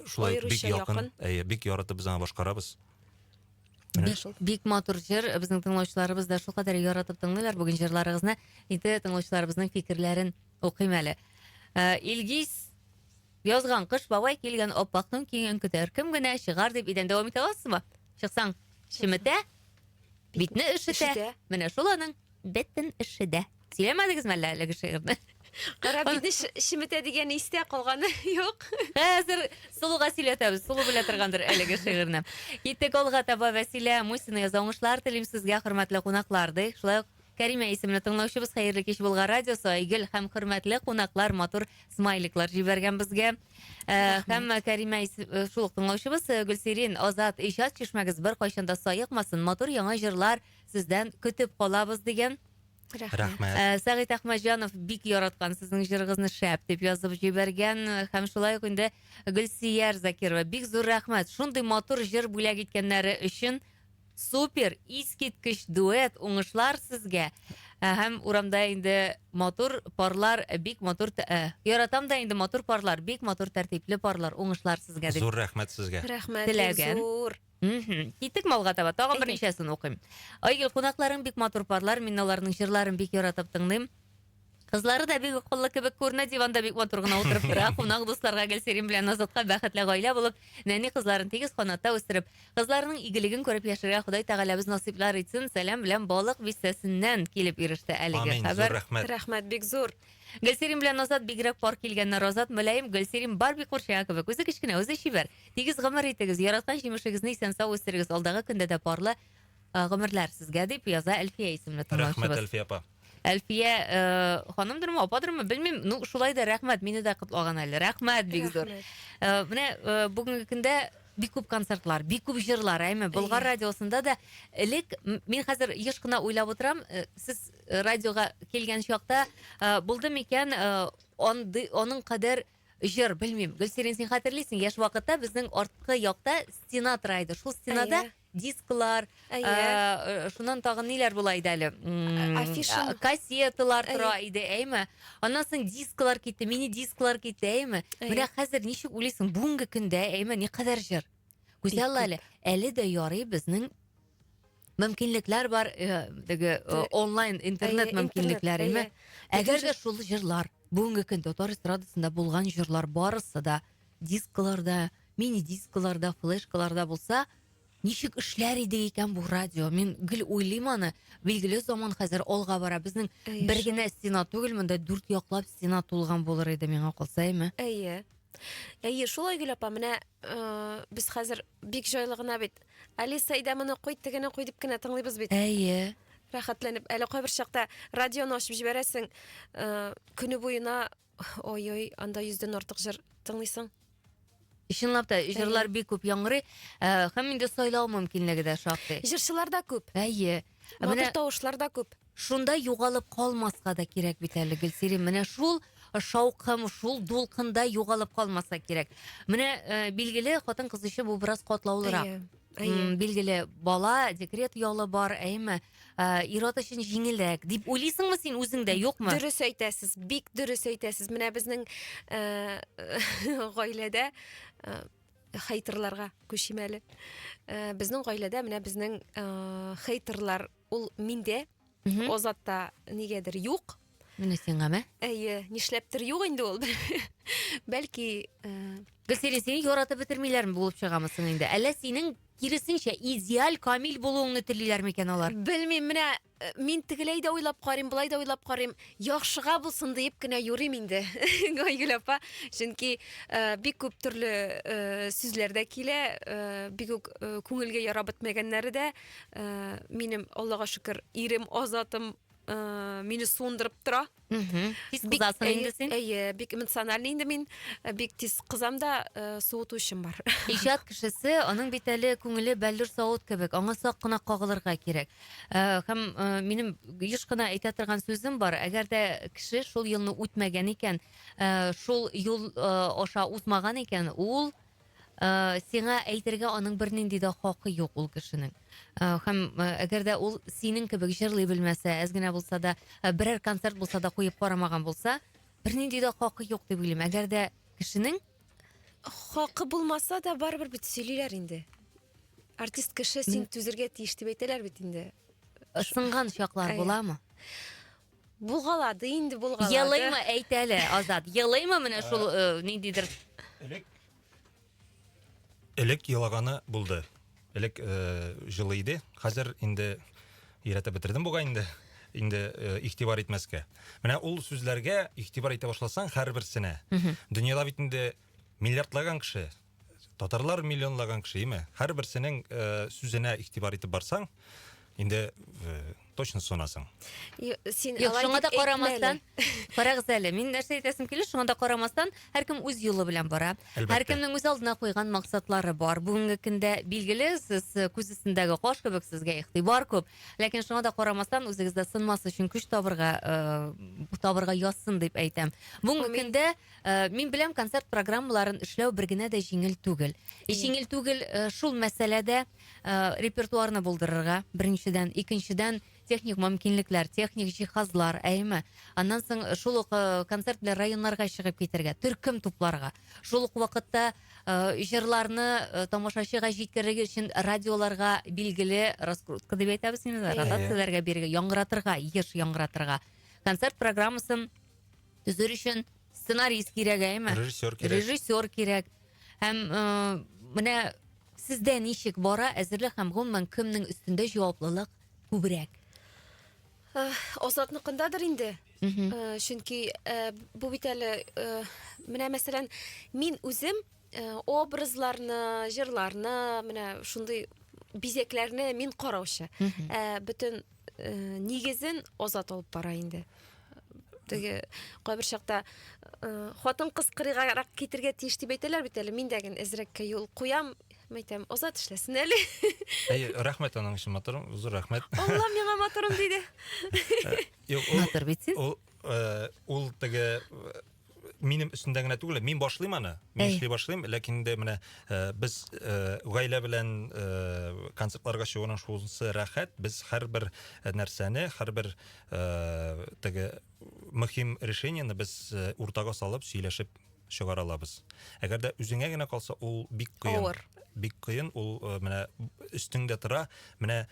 шулай ук бик Аеруча якын. якын. Әйе, бик яратып без аны башкарабыз. Менә Бик, шул. бик матур җыр. Безнең тыңлаучыларыбыз да шулкадәр яратып тыңлыйлар бүген җырларыгызны. Инде тыңлаучыларыбызның фикерләрен укыйм әле. Э, Илгиз язган кыш бабай килгән аппакның киңен көтәр. Кем генә чыгар дип идән дәвам итә аласызмы? Чыксаң, чеметә, битне өшетә. Өшетә. Менә шул аның бөтен эше дә. Сөйләмәдегезме әллә әлеге шигырьне? Кара битне чеметә дигән истә калганы юк. Хәзер Сылуга сөйләтәбез. Сылу белә торгандыр әлеге шигырьне. Киттек алга таба Вәсилә Мусина яза уңышлар телим сезгә, хөрмәтле кунаклар, ди. Шулай ук Кәримә исемле тыңлаучыбыз хәерле кич Болгар радиосы Айгөл һәм хөрмәтле кунаклар матур смайликлар җибәргән безгә. Э, һәм Кәримә э, шул ук тыңлаучыбыз э, Гөлсирин Азат иҗат чишмәгез беркайчан да саекмасын, матур яңа җырлар сездән көтеп калабыз дигән. Рәхмәт. Рәхмәт. Э, Сәгыйть Әхмәтҗанов бик яраткан сезнең җырыгызны шәп дип язып җибәргән һәм шулай ук инде Гөлсияр Закирова бик зур рәхмәт. Шундый матур җыр бүләк иткәннәре өчен супер, искиткеч дуэт, уңышлар сезгә. Э, һәм урамда инде матур парлар, бик матур э, яратам да инде матур парлар, бик матур тәртипле парлар, уңышлар сезгә дип. Зур рәхмәт сезгә. Рәхмәт. Теләгән. Зур. Мгм. Киттек малга таба. Тагын Әйдә. берничәсен укыйм. Айгөл, кунакларың бик матур парлар. Мин аларның җырларын бик яратып тыңлыйм. Кызлары да бик акыллы кебек күренә, диванда бик матур гына утырып тора. Кунак дусларга Гөлсирин белән Азатка бәхетле гаилә булып, нәни кызларын тигез канатта үстереп, кызларының игелеген күреп яшәргә Ходай Тәгаләбез насыйплар итсен. Сәлам белән Балык бистәсеннән килеп иреште әлеге Амин. Зур хәбәр. рәхмәт. Рәхмәт, бик зур. Гөлсирин белән Азат бигрәк пар килгәннәр. Азат мөлаем, Гөлсирин Барби курчагы кебек. Үзе кечкенә, үзе чибәр. Тигез гомер итегез, яраткан җимешегезне исән-сау үстерегез. Алдагы көндә дә парлы э, гомерләр сезгә, дип яза Әлфия исемле Рәхмәт, тыңлаучыбыз. Әлфия апа. Әлфия э, ханымдырмы, ападырмы, белмим. Ну, шулай да рәхмәт, мине дә котлаган әле. Рәхмәт бик зур. Рәхмәт. Э, менә э, бүгенге көндә бик күп концертлар, бик күп җырлар, әйме? Болгар радиосында да элек мин хәзер еш кына уйлап утырам, э, сез э, радиога килгән чакта э, булды микән андый аның кадәр җыр, белмим. Гөлсирин, син хәтерлисең, яшь вакытта безнең арткы якта стена тора иде. Шул стенада дисклар, Ә, шуннан тагын ниләр була иде әле? Афиша. Кассеталар тора иде, әйме? Аннан соң дисклар китте, мини-дисклар китте, әйме? Менә хәзер ничек уйлыйсың, бүгенге көндә, әйме, никадәр җыр? Гүзәл әле, әле дә ярый безнең мөмкинлекләр бар, э, теге э, онлайн интернет мөмкинлекләре, әйме? Әгәр дә шул җырлар, бүгенге көн татар эстрадасында булган җырлар барысы да дискларда, мини-дискларда, флешкаларда булса, Ничек эшләр иде икән бу радио? Мин гел уйлыйм аны. Билгеле заман хәзер алга бара. Безнең Әйе, бер шул. генә стена түгел, монда дүрт яклап стена тулган булыр иде миңа калса, әйме? Әйе. Әйе, шул Айгөл апа, менә э, без хәзер бик җайлы гына бит. Алиса, әйдә моны куй, тегене куй дип кенә тыңлыйбыз бит. Әйе. Рәхәтләнеп. Әле кайбер чакта радионы ачып җибәрәсең, э, көне буена Ой-ой, анда йөздән артык җыр тыңлыйсың. Чынлап та, җырлар бик күп яңгырый, э, һәм инде сайлау мөмкинлеге дә шактый. Җырчылар да күп. Әйе. Матур Менә тавышлар да күп. Шунда югалып калмаска да кирәк бит әле, Гөлсирин. Менә шул шаукым, шул дулкында югалып калмаса кирәк. Менә э, билгеле, хатын-кыз өчен бу бераз катлаулырак. Әйе. Әйе. Билгеле, бала декрет ялы бар, әйеме? Ә, ир-ат өчен җиңелрәк дип уйлыйсыңмы син үзең дә, юкмы? Дөрес әйтәсез, бик дөрес әйтәсез. Менә безнең э, гаиләдә э, хейтерларга күчим әле. Э, безнең гаиләдә менә безнең э, хейтерлар ул миндә, Азатта нигәдер юк. Менә сиңа мә? Әйе, нишләптер юк инде ул. Бәлки, э, Гөлсирин, сине яратып бетермиләрме булып чыгамы соң инде? Әллә синең киресенчә идеаль камил булуыңны телиләр микән алар? Белмим, менә э, мин тегеләй дә уйлап карыйм, болай да уйлап карыйм. Яхшыга булсын диеп кенә юрыйм инде, Айгөл апа. Чөнки э, бик күп төрле э, сүзләр дә килә, э, бик үк э, күңелгә ярап бетмәгәннәре дә. Э, минем, Аллага шөкер, ирем, Азатым э, мине суындырып тора. Тиз кызасың инде син. Әйе, бик эмоциональный инде мин. Э, бик тиз кызам да, э, суытучым бар. Иҗат кешесе, аның бит әле күңеле бәллүр савыт кебек, аңа сак кына кагылырга кирәк. Э, һәм минем еш кына әйтә торган сүзем бар, әгәр дә кеше шул юлны үтмәгән икән, шул юл аша узмаган икән, ул Э, сиңа әйтергә аның бернинди дә хакы юк ул кешенең. Э, һәм э, әгәр дә ул синең кебек җырлый белмәсә, әз генә булса да, берәр концерт булса да куеп карамаган булса, бернинди дә хакы юк дип уйлыйм. Әгәр дә кешенең хакы булмаса да барыбер бит сөйлиләр инде. Артист кеше син түзергә тиеш дип әйтәләр бит инде. Сынган чаклар буламы? Булгалады инде, булгалады. Елыймы, әйт әле, Азат, елыймы менә шул э, ниндидер Элек Элек елаганы булды. Элек э, җылы иде. Хәзер инде өйрәтеп бетердем бугай инде. Инде э, игътибар итмәскә. Менә ул сүзләргә игътибар итә башласаң һәрберсенә. Дөньяда бит инде миллиардлаган кеше, татарлар миллионлаган кеше, име? Һәрберсенең э, сүзенә игътибар итеп барсаң, инде э, точно сынасың. Син Юк, шуңа да карамастан, карагыз әле, мин нәрсә әйтәсем килә, шуңа да карамастан, һәркем үз юлы белән бара. Һәркемнең үз алдына куйган максатлары бар. Бүгенге көндә билгеле, сез э, күз өстендәге каш кебек сезгә игътибар күп. Ләкин шуңа да карамастан, үзегездә сынмас өчен көч табырга, э, табырга язсын дип әйтәм. Бүгенге көндә Э, мин беләм, концерт программаларын эшләү бер генә дә җиңел түгел. Җиңел түгел э, шул мәсьәләдә э, репертуарны булдырырга, беренчедән, икенчедән, техник мөмкинлекләр, техник җиһазлар, әйеме? Аннан соң шул ук концерт белән районнарга чыгып китәргә, төркем тупларга. Шул ук вакытта җырларны тамашачыга җиткерергә өчен радиоларга билгеле раскрутка дип әйтәбез инде, ротацияләргә бирергә, яңгыратырга, еш яңгыратырга. Концерт программасын төзер өчен сценарист кирәк, әйме? Режиссер кирәк. Режиссер кирәк. Һәм э, менә сездә ничек бара әзерлек һәм гомумән кемнең өстендә җаваплылык күбрәк? Э, Азатныкындадыр инде. Э, чөнки э, бу бит әле э, менә мәсәлән, мин үзем э, образларны, җырларны, менә шундый бизәкләрне мин караучы. Ә бөтен э, нигезен Азат алып бара инде. Теге кайбер чакта э, хатын-кыз кырыйгарак китергә тиеш дип әйтәләр бит әле. Мин дә генә әзрәккә юл куям. Әйтәм, Азат эшләсен әле. Әй, рәхмәт аның өчен, матурым, зур рәхмәт. Алла миңа матурым диде. Юк, ул, Матур бит син. ул, э, ул теге э, минем өстендә генә түгел, мин башлыйм аны, мин эшли башлыйм, ләкин инде менә э, без э, гаилә белән э, концертларга чыгуның шунысы рәхәт, без һәрбер нәрсәне, һәрбер теге мөһим решениене без уртага салып, сөйләшеп чыгара алабыз. Әгәр дә үзеңә генә калса, ул бик кыен. Авыр. Бик кыен, ул менә өстеңдә тора, менә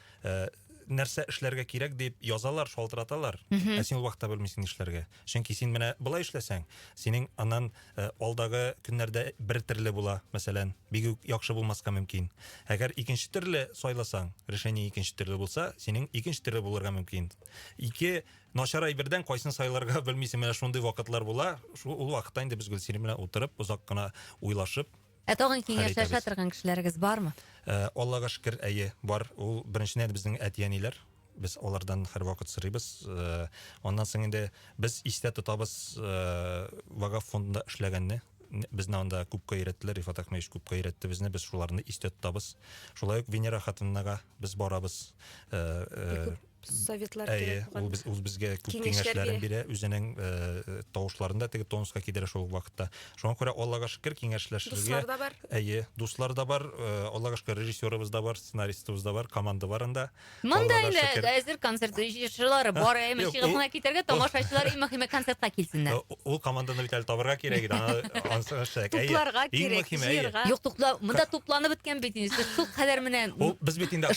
нәрсә эшләргә кирәк дип язалар, шалтыраталар. Ә син ул вакытта белмисең нишләргә. Чөнки син менә болай эшләсәң, синең аннан э, алдагы көннәрдә бер төрле була, мәсәлән, бик үк яхшы булмаска мөмкин. Әгәр икенче төрле сайласаң, решение икенче төрле булса, синең икенче төрле булырга мөмкин. Ике начар әйбердән кайсын сайларга белмисең, менә шундый вакытлар була. Шул ул вакытта инде без Гөлсирин белән утырып, озак кына уйлашып, Ә тагын хәл киңәшләшә итәбез. торган кешеләрегез бармы? Э, Аллага шөкер, әйе, бар. Ул беренчедән безнең әти-әниләр. Без алардан һәрвакыт сорыйбыз. Э, аннан соң инде без истә тотабыз э, Вагав фондында эшләгәнне. Безне анда күпкә өйрәттеләр, Рифат Әхмәевич күпкә өйрәтте безне, без шуларны истә тотабыз. Шулай ук Венера хатыннага без барабыз. Э, Советлар Әйе, ул, без, ул безгә күп киңәшләрен бирә, үзенең э, тавышларын да теге тонуска кидерә шул ук вакытта. Шуңа күрә Аллага шөкер киңәшләшергә. Дуслар да бар. Әйе, дуслар да бар, Аллага шөкер режиссерыбыз да бар, сценаристыбыз да бар, команда бар анда. Монда инде әзер концерт җырчылары бар, әмма чыгып кына китәргә тамашачылар иң мөһиме концертка килсеннәр. Ул команданы бит әле табарга кирәк иде. Анысы эшләк. Тупларга кирәк, җыярга. Юк, тупла, монда тупланып беткән бит инде. Сез шул кадәр менә Ул без бит инде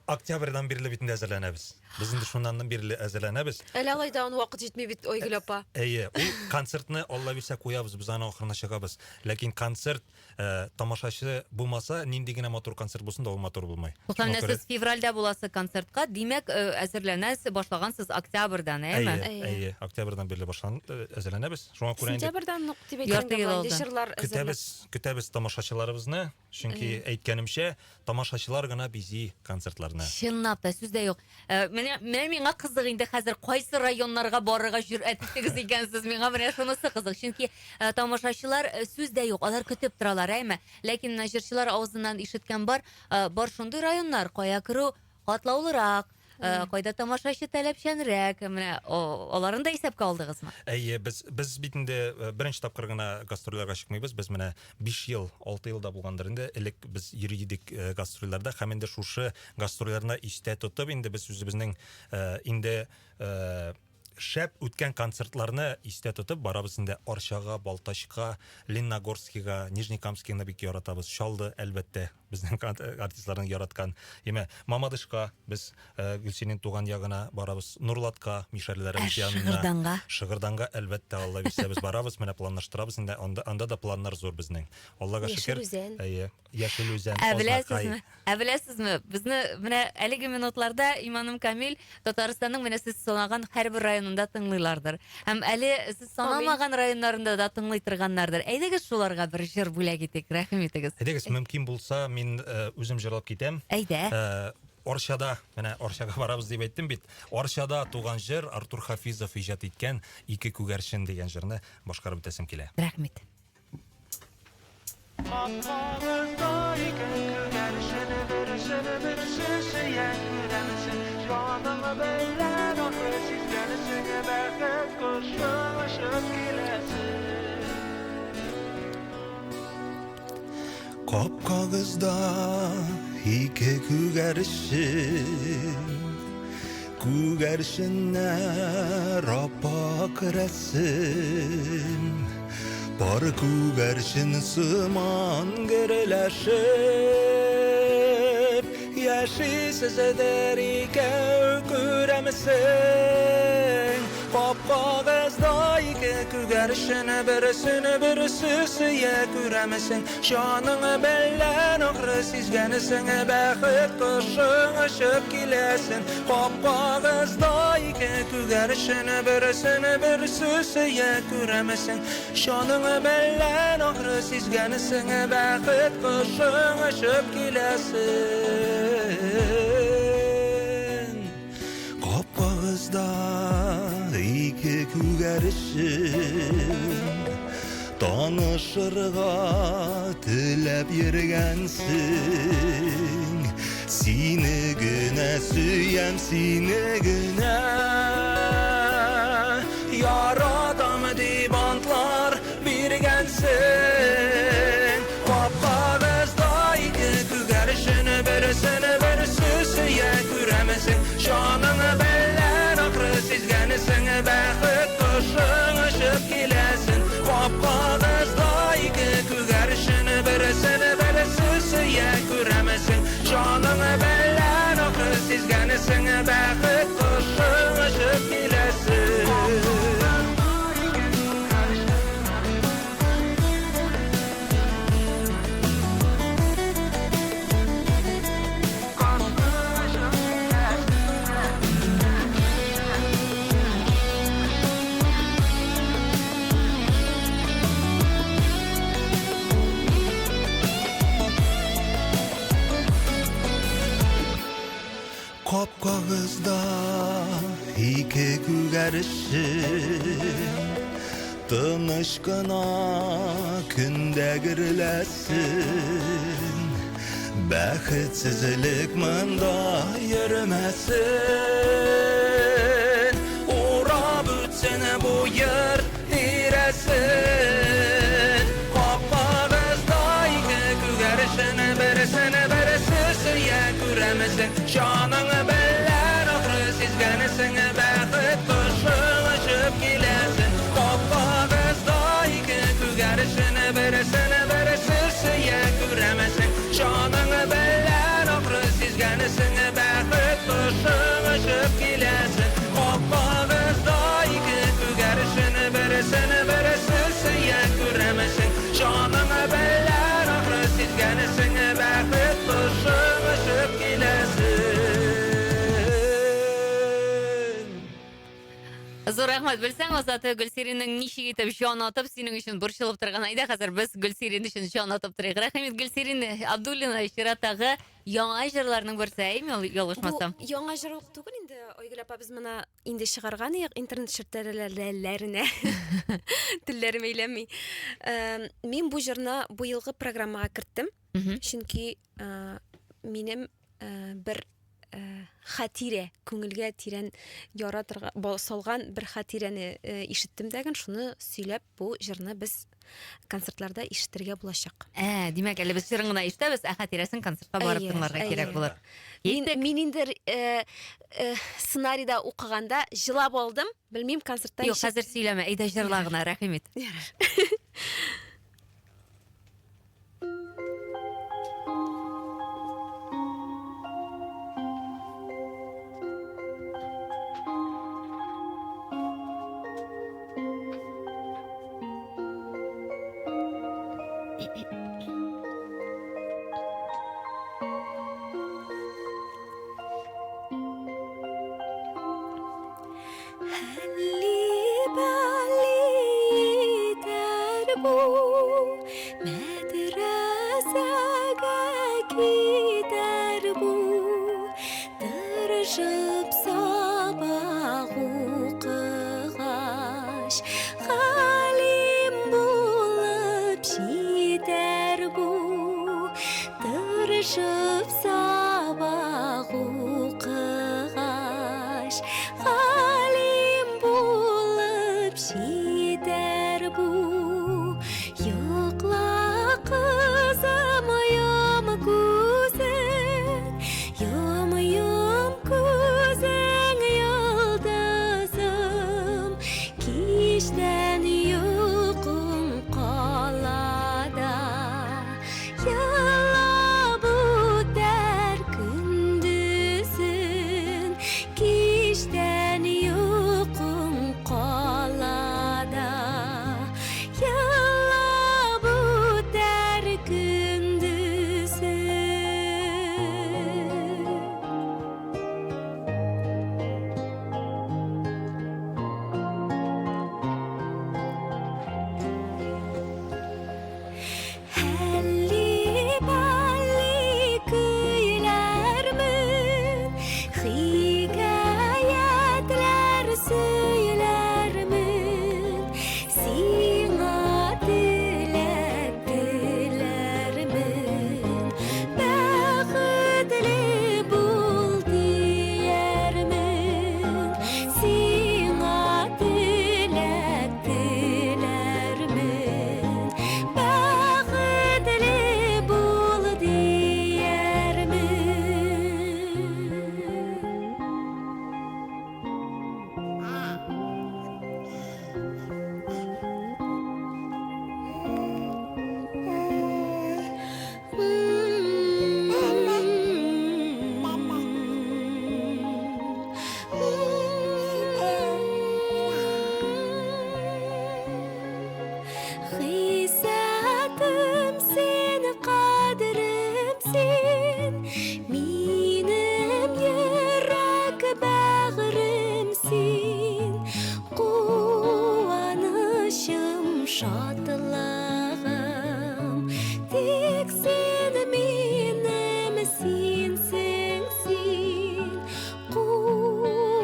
октябрьдан бирле бит инде әзерләнәбез. Без инде шуннан бирле әзерләнәбез. Әле алай да вакыт җитми бит, Айгөл апа. Әйе, ул концертны Алла бирсә куябыз, без аны ахырына чыгабыз. Ләкин концерт Э, тамашачы булмаса, нинди генә матур концерт булсын да, ул матур булмый. Шуңа менә сез февральдә буласы концертка, димәк, э, әзерләнәсез, башлагансыз октябрьдән, әйеме? Әйе, әйе, октябрьдән бирле башлан э, әзерләнәбез. Шуңа күрә инде Сентябрьдән ук дип әйткән дә була инде җырлар көтәбез, көтәбез тамашачыларыбызны, чөнки әйткәнемчә, тамашачылар гына бизи концертларны. Чынлап та, сүз дә юк. Э, менә менә миңа кызык инде хәзер кайсы районнарга барырга җөрьәт иттегез икән сез миңа менә шунысы кызык чөнки э, тамашачылар э, сүз дә юк алар көтеп торалар әйме ләкин менә җырчылар авызыннан ишеткән бар бар шундый районнар кая керү катлаулырак кайда тамашачы таләпчәнрәк менә аларын да исәпкә алдыгызмы әйе без без бит инде беренче тапкыр гына гастрольләргә чыкмыйбыз без менә 5 ел, 6 ел да булгандыр инде, элек без йөри идек э, гастрольләрдә һәм инде шушы гастрольләрне истә тотып, инде без үзебезнең э, инде э, шәп үткән концертларны истә тотып барабыз инде Арчага, Балтачка, Лениногорскига, Нижнекамскийны бик яратабыз. Чаллы, әлбәттә. безнең артистларның яраткан. Яме Мамадышка без э, Гөлсинең туган ягына барабыз. Нурлатка, мишәрләребез Ә янына. Шыгырданга? Шыгырданга, әлбәттә, Алла бирсә без барабыз. Менә планлаштырабыз инде. Анда, анда да планнар зур безнең. Аллага Яшел шөкер. Үзән. Әйе. Яшел Үзән, Ә Азнакай. беләсезме? Ә беләсезме? Безне менә әлеге минутларда иманым камил Татарстанның менә сез санаган һәрбер районында тыңлыйлардыр. Һәм әле сез санамаган районнарында да тыңлый торганнардыр. Әйдәгез шуларга бер җыр бүләк итик, рәхим итегез. Әйдәгез, мөмкин булса, мин э, үзем җырлап китәм. Әйдә. Э, Арчада, менә Арчага барабыз дип әйттем бит. Арчада туган җыр Артур Хафизов иҗат иткән Ике күгәрчен дигән җырны башкарып үтәсем килә. Рәхмәт. Капкабызда ике күгәрчен, берсен берсе сөя күрәмсең. Җаның белән ахры сизгәнсең, бәхет кошы очып киләсең. Капкагызда ике күгәрчен, Күгәрченнәр аппак рәсем, Пар күгәрчен сыман гөрләшеп, Яшисездер икәү күрәмсең. Капкагызда ике күгәрчен, берсен берсе сөя күрәмсең. Җаның белән ахры сизгәнсең, бәхет кошың очып киләсең. Капкагызда ике күгәрчен, берсен берсе сөя күрәмсең. Җаның белән ахры сизгәнсең, бәхет кошың очып киләсең. Капкагызда ике күгәрчен, Танышырга теләп йөргәнсең. Сине генә сөям, сине генә яратам дип антлар биргәнсең. Капкагызда ике күгәрчен, берсен берсе сөя күрәмсең. Җаның белән ахры сизгәнсең, бәхет кошың очып киләсең. Капкагызда ике күгәрчен, берсен берсе сөя күрәмсең. Җаның белән ахры сизгәнсең, бәхет кошың очып киләсең. Капкагызда ике күгәрчен, Тыныч кына көндә гөрләсен. Бәхетсезлек монда йөрмәсен. Урап үтсен бу йорт тирәсен. Капкагызда ике күгәрчен, берсен берсе сөя күрәмсең. Җаның белән ахры сизгәнсең, бәхет кошың очып киләсең. Капкагызда ике күгәрчен, берсен берсе сөя күрәмсең. Җаның белән ахры сизгәнсең, бәхет кошың очып киләсең. Капкагызда ике күгәрчен, берсен берсе сөя күрәмсең. Җаның белән ахры сизгәнсең, бәхет кошың очып киләсең. Зур рәхмәт. Белсәң, Азат, Гөлсириннең ничек итеп җан атып, синең өчен борчылып торган. Әйдә, хәзер без Гөлсирин өчен җан атып торыйк. Рәхим ит, Гөлсирин Абдуллина чираттагы яңа җырларның берсе, әйме, ялгышмасам? Бу яңа җыр ук түгел инде, Айгөл апа, без моны инде чыгарган идек интернет челтәрләренә. Телләрем әйләнми. Мин бу җырны бу елгы программага керттем, чөнки минем бер хатирә, күңелгә тирән яра салган бер хатирәне ишеттем дәген, шуны сөйләп бу җырны без концертларда ишетергә булачак. Ә, димәк, әле без җырын гына ишетәбез, ә хатирәсен концертка барып тыңларга кирәк булыр. Мин, мин инде э, э, сценарийда укыганда җылап алдым. Белмим, концертта Юк, хәзер сөйләмә, әйдә җырла гына, рәхим ит. Ярар. Тырышып сабак укыгач, галим булып җитәр бу. Тырышып сабак укыгач, галим булып җитәр бу. Йокла, кызым, йом күзең, йом, йом күзең, йолдызым. Кичтән йокың кала да, елап үтәр көндезен. Кичтән йокың кала да, елап үтәр көндезен. Әлли-бәлли көйләрмен, хикәятләр сөйләрмен, сиңа теләк теләрмен, бәхетле бул диярмен, сиңа теләк теләрмен, бәхетле бул диярмен. Хисәтем син, кадерем син, минем йөрәк бәгърем син, куанычым, шатлыгым, тик син минем синсең син,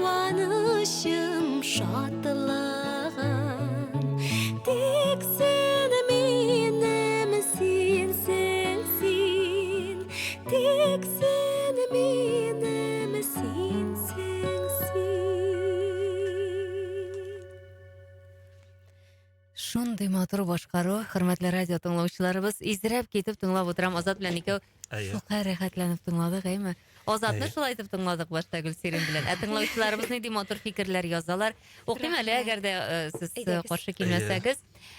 куанычым, шатлыгым, тик син минем синсең син, тик син минем синсең син. Шундый матур башкару, хөрмәтле радио тыңлаучыларыбыз, изрәп китеп тыңлап утырам. Азат белән икәү Әйе. шулкадәр рәхәтләнеп тыңладык, әйме? Азатны Әйе. шулай итеп тыңладык башта Гөлсирин белән. Ә тыңлаучыларыбыз нинди матур фикерләр язалар. Укыйм әле, әгәр дә э, сез э, Әйдәгез. каршы килмәсәгез.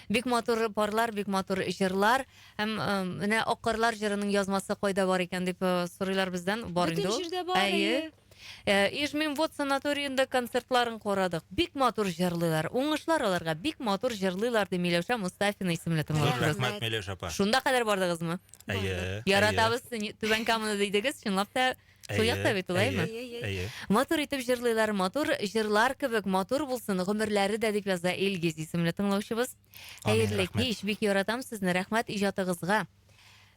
Бик матур парлар, бик матур җырлар. Һәм э, менә Аккарлар җырының язмасы кайда бар икән дип э, сорыйлар бездән. Бар Бөтен инде ул. җирдә бар, Әйе. әйе. Э, Ижминвод санаториенда концертларын карадык. Бик матур җырлыйлар. Уңышлар аларга бик матур җырлыйлар ди Миләүшә Мустафина исемле Зур тыңлаучыбыз. рәхмәт, Миләүшә апа. Шунда кадәр бардыгызмы? Әйе. Яратабыз сине, Түбән Каманы дидегез, чынлап та шул Әйе, якта бит ул, әйме? Әйе, әйе. Әйе. Матур итеп җырлыйлар, матур җырлар кебек матур булсын гомерләре дә дип яза Илгиз исемле тыңлаучыбыз. Амин, Хәерле рәхмәт. кич, бик яратам сезне, рәхмәт иҗатыгызга.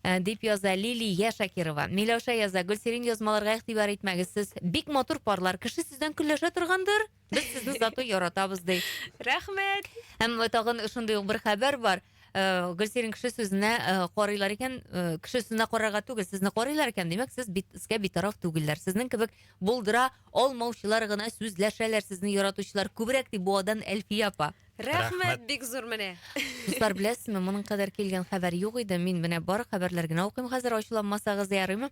Э, дип яза Лилия Шакирова. Миләүшә яза, Гөлсирин язмаларга игътибар итмәгез, сез бик матур парлар, кеше сездән көнләшә торгандыр. Без сезне зато яратабыз ди. Рәхмәт. Һәм тагын шундый ук бер хәбәр бар. Э, Гөлсирин кеше сүзенә э, карыйлар икән, э, кеше сүзенә карарга түгел, сезне карыйлар икән, димәк, сез бит, сезгә битараф түгелләр. Сезнең кебек булдыра алмаучылар гына сүзләшәләр, сезне яратучылар күбрәк ди Буадан Әлфия апа. Рәхмәт Рәхмәт. бик зур менә. Дуслар, беләсезме, моның кадәр килгән хәбәр юк иде. Мин менә бар хәбәрләр генә укыйм хәзер, ачуланмасагыз ярыймы?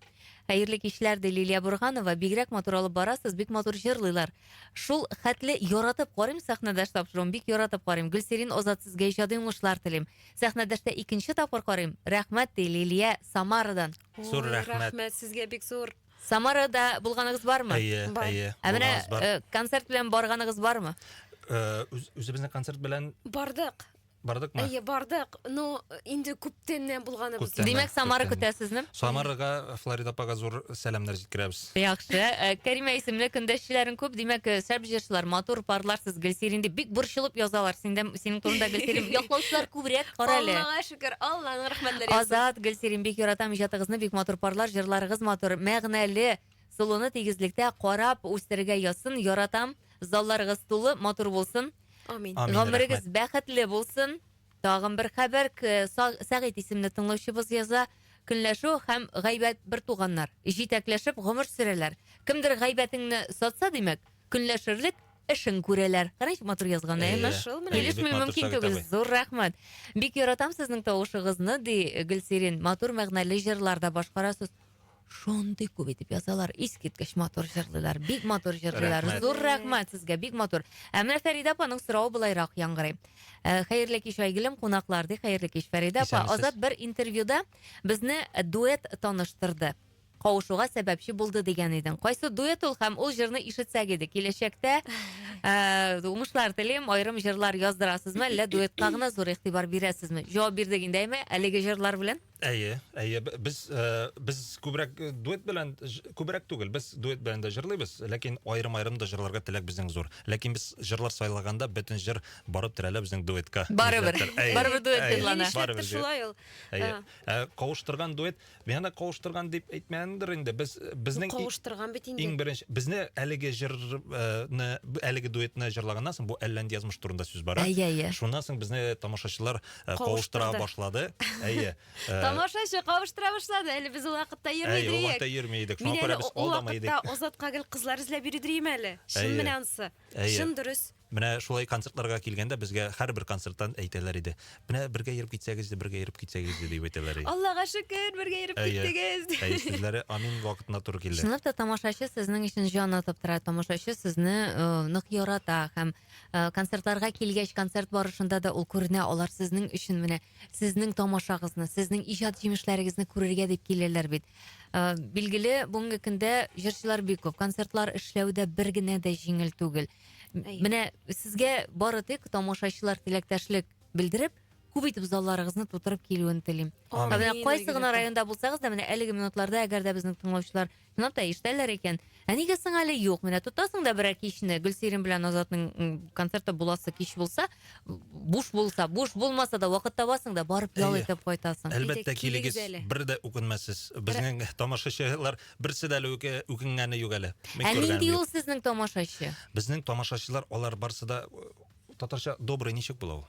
Хәерле кичләр, ди Лилия Бурһанова. Бигрәк матур алып барасыз, бик матур җырлыйлар. Шул хәтле яратып карыйм сәхнәдәш тапшыруын, бик яратып карыйм. Гөлсирин Азат сезгә иҗади уңышлар телим. Сәхнәдәштә икенче тапкыр карыйм. Рәхмәт, ди Лилия Самарадан. Зур Ой, рәхмәт. Рәхмәт сезгә бик зур. Самарада булганыгыз бармы? Әйе, Бар. әйе. Ә менә булганыбыз бар. э, концерт белән барганыгыз бармы? Э, үз- Үзебезнең концерт белән Бардык. Бардыкмы? Әйе, бардык. Но инде күптәннән булганыбыз. Күптән. Димәк, Самара Күптән. көтәсезме? Самарага Флорида апага зур сәламнәр җиткерәбез. Яхшы. Э, Кәримә исемле көндәшчеләрең күп. Димәк, э, шәп җырчылар, матур парлар сез Гөлсирин дип бик борчылып язалар. Синдә синең турында Гөлсирин яклаучылар күбрәк, кара әле. Аллага шөкер, Алланың рәхмәтләре яусын. Азат, Гөлсирин, бик яратам иҗатыгызны, бик матур парлар, җырларыгыз матур, мәгънәле. Сылуны тигезлектә карап үстерергә язсын, яратам. Залларыгыз тулы, матур булсын. Амин. Амин, Гомерегез рәхмәт. бәхетле булсын. Тагын бер хәбәр, к- Са- Сәгыйть исемле тыңлаучыбыз яза. Көнләшү һәм гайбәт бер туганнар. Җитәкләшеп гомер сөрәләр. Кемдер гайбәтеңне сатса, димәк, көнләшерлек эшен күрәләр. Кара ничек матур язган, әйеме? Әйе. Шул менә. Әйе, Килешми бик матур мөмкин Сәгыйть түгел. абый. Зур рәхмәт. Бик яратам сезнең тавышыгызны, ди Гөлсирин. Матур мәгънәле җырлар да башкарасыз. Шундый күп итеп язалар. Искиткеч матур җырлыйлар. Бик матур җырлыйлар. Рәхмәт. Зур рәхмәт сезгә, бик матур. Ә менә Фәридә апаның соравы былайрак яңгырый. Э, Хәерле кич, Айгөлем, кунаклар, ди. Хәерле кич, Фәридә апа. Исәнмесез. Азат бер интервьюда безне дуэт таныштырды. Кавышуга сәбәпче булды дигән идең. Кайсы дуэт ул һәм ул җырны ишетсәк иде. Киләчәктә э, уңышлар телим, аерым җырлар яздырасызмы, әллә дуэтка гына зур игътибар бирәсезме? Җавап бирдек инде, әйме, әлеге җырлар белән? Әйе, әйе, б- без э, без күбрәк э, дуэт белән ж- күбрәк түгел, без дуэт белән дә җырлыйбыз, ләкин аерым-аерым да җырларга теләк безнең зур. Ләкин без җырлар сайлаганда бөтен җыр барып терәлә безнең дуэтка. Барыбер. Нишләптер. Әйе, Барыбер дуэт әйе, җырлана. барыбер Нишләптер шулай ул. Әйе. А. Ә, кавыштырган дуэт, мин аны кавыштырган дип әйтмәгәндер инде. Без безнең и- Кавыштырган бит инде. Иң беренче безне әлеге җырны, әлеге дуэтны җырлаганнан соң бу әллә нинди язмыш турында сүз бара. Әйе, әйе. Шуннан соң безне тамашачылар э, кавыштыра Кавыштырды. башлады. Әйе. Э, Тамашачы кавыштыра башлады. Әле без ул вакытта йөрми Әйе, ул идек. вакытта йөрми идек. Шуңа Мин күрә әле без ул алдамый идек. вакытта Азатка гел кызлар эзләп йөри идем әле. Чын Әйе. менә ансы. Әйе. Чын дөрес. Менә шулай концертларга килгәндә безгә һәрбер концерттан әйтәләр иде. Менә бергә йөреп китсәгез дә, бергә йөреп китсәгез дә дип әйтәләр иде. Аллага шөкер, бергә йөреп Әйе. киттегез. Әйе, сүзләре амин вакытына туры килде. Чынлап та тамашачы сезнең өчен җан атып тора. Тамашачы сезне э, нык ярата һәм э, концертларга килгәч, концерт барышында да ул күренә. Алар сезнең өчен менә сезнең тамашагызны, сезнең иҗат җимешләрегезне күрергә дип киләләр бит. Э, Билгеле, бүгенге көндә җырчылар бик күп. Концертлар эшләү дә бер генә дә җиңел түгел. Әйе. Менә сезгә бары тик тамашачылар теләктәшлек белдереп, күп итеп залларыгызны тутырып килүен телим. Амин. Ә менә Амин, кайсы гына Айгөл апа. районда булсагыз да, менә әлеге минутларда, әгәр дә безнең тыңлаучылар чынлап та ишетәләр икән, ә нигә соң әле юк? Менә тотасың да берәр кичне, Гөлсирин белән Азатның м, концерты буласы кич булса, буш булса, буш булмаса да вакыт табасың да барып ял Әйе. итеп кайтасың. Әлбәттә, Әйдә, килегез килегез, әле. бер дә үкенмәссез. Безнең тамашачылар берсе дә әле үке- үкенгәне юк әле. Мин Ә күргәнем нинди юк. ул сезнең тамашачы? Безнең тамашачылар алар барсы да э, татарча добрый ничек була ул?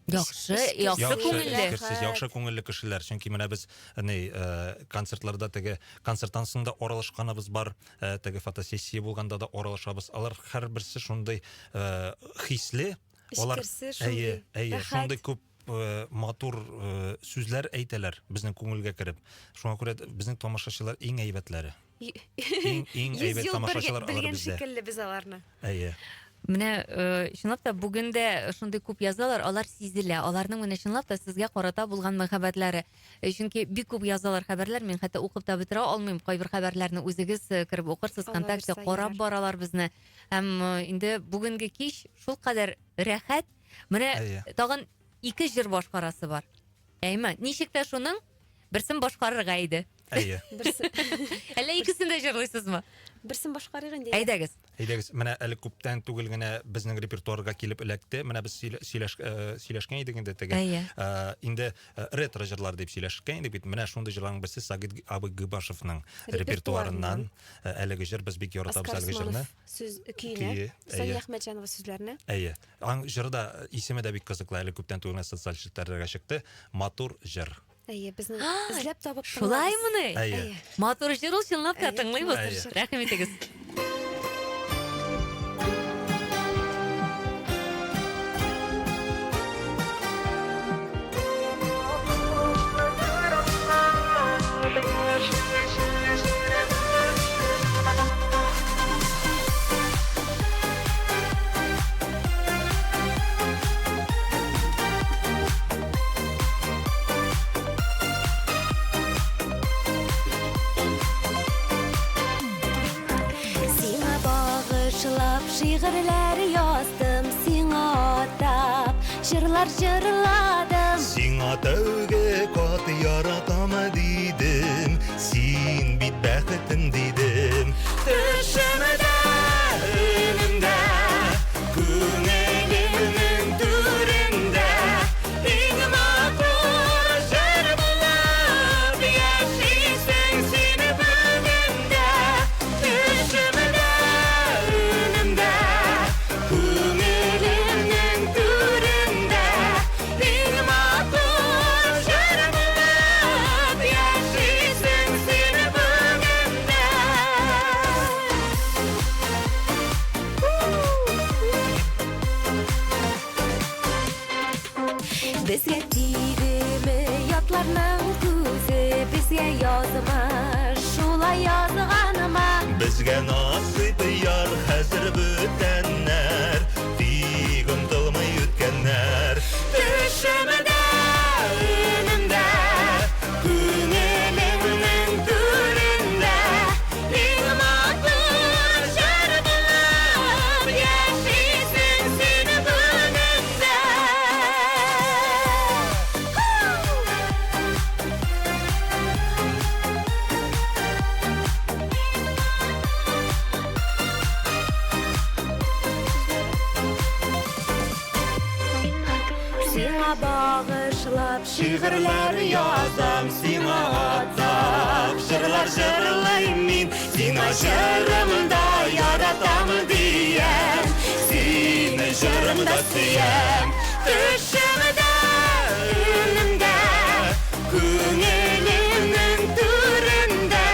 Яхшы, яхшы Яхшы, күңелле. эчкерсез, яхшы күңелле кешеләр. Чөнки менә без ни э, концертларда теге концерттан соң да аралашканыбыз бар, э, теге фотосессия булганда да аралашабыз. Алар һәрберсе шундый э, хисле, алар Эчкерсез, шундый әйе, әйе, рәхәт. шундый күп э, матур э, сүзләр әйтәләр безнең күңелгә кереп. Шуңа күрә дә безнең тамашачылар иң әйбәтләре. Иң иң Йөз әйбәт ел бергә тамашачылар алар белгән бездә. шикелле без аларны. Әйе. Менә э, чынлап та бүген дә шундый күп язалар, алар сизелә. Аларның менә чынлап та сезгә карата булган мәхәббәтләре. Э, Чөнки бик күп язалар хәбәрләр, мин хәтта укып та бетерә алмыйм. Кайбер хәбәрләрне үзегез э, кереп укырсыз, Алла ВКонтакте бирсә, карап ярар. баралар безне. Һәм э, инде бүгенге кич шулкадәр рәхәт. Менә Әйе. тагын ике җыр башкарасы бар. Әйме, ничек тә шуның берсен башкарырга иде. Әйе. Берсе, Әллә икесен дә җырлыйсызмы? берсен башкарыйк инде. Әйдәгез. Әйдәгез, менә әле күптән түгел генә безнең репертуарга килеп эләкте. Менә без сөйлә- сөйләш, э, сөйләшкән идек инде теге. Әйе. Э, инде э, ретро җырлар дип сөйләшкән идек бит. Менә шундый җырларның берсе Сагит абый Гыбашевның репертуарыннан. Репертуарыннан. Э, Әлеге җыр без бик яратабыз Оскар әлеге җырны. Усманов сүз көенә, Көе, Сания әйе. Әхмәтҗанова сүзләренә. Әйе. Аң җыры да исеме дә бик кызыклы. Әле күптән түгел генә социаль челтәрләргә чыкты. Матур җыр. Әйе, безнең эзләп табып Шулаймыни? Әйе. Әйе. Матур җыр ул чынлап та Әйе, тыңлыйбыз. матур җыр. Рәхим итегез. Сиңа багышлап шигырьләр яздым, сиңа атап. җырлар җырладым. Сиңа тәүге кат яратам дидем, син бит бәхетем дидем. Төшемдә, өнемдә, күңелемнең түрендә, иң матур җыр булып яшисең син бүген дә. Төшемдә, өнемдә, күңелемнең түрендә, иң матур җыр булып яшисең син бүген дә. Безгә тидеме ятларның күзе, безгә язмыш шулай язганмы? Безгә насыйп яр хәзер бүтәннәр, тик онытылмый үткәннәр. Төшемдә, өнемдә, күңелемнең түрендә, иң матур җыр булып яшисең син бүген дә. Сиңа багышлап Шигырьләр язам сиңа атап, җырлар җырлыйм мин, сиңа җырымда яратам диям, сине җырымда сөям. Төшемдә, өнемдә, күңелемнең түрендә,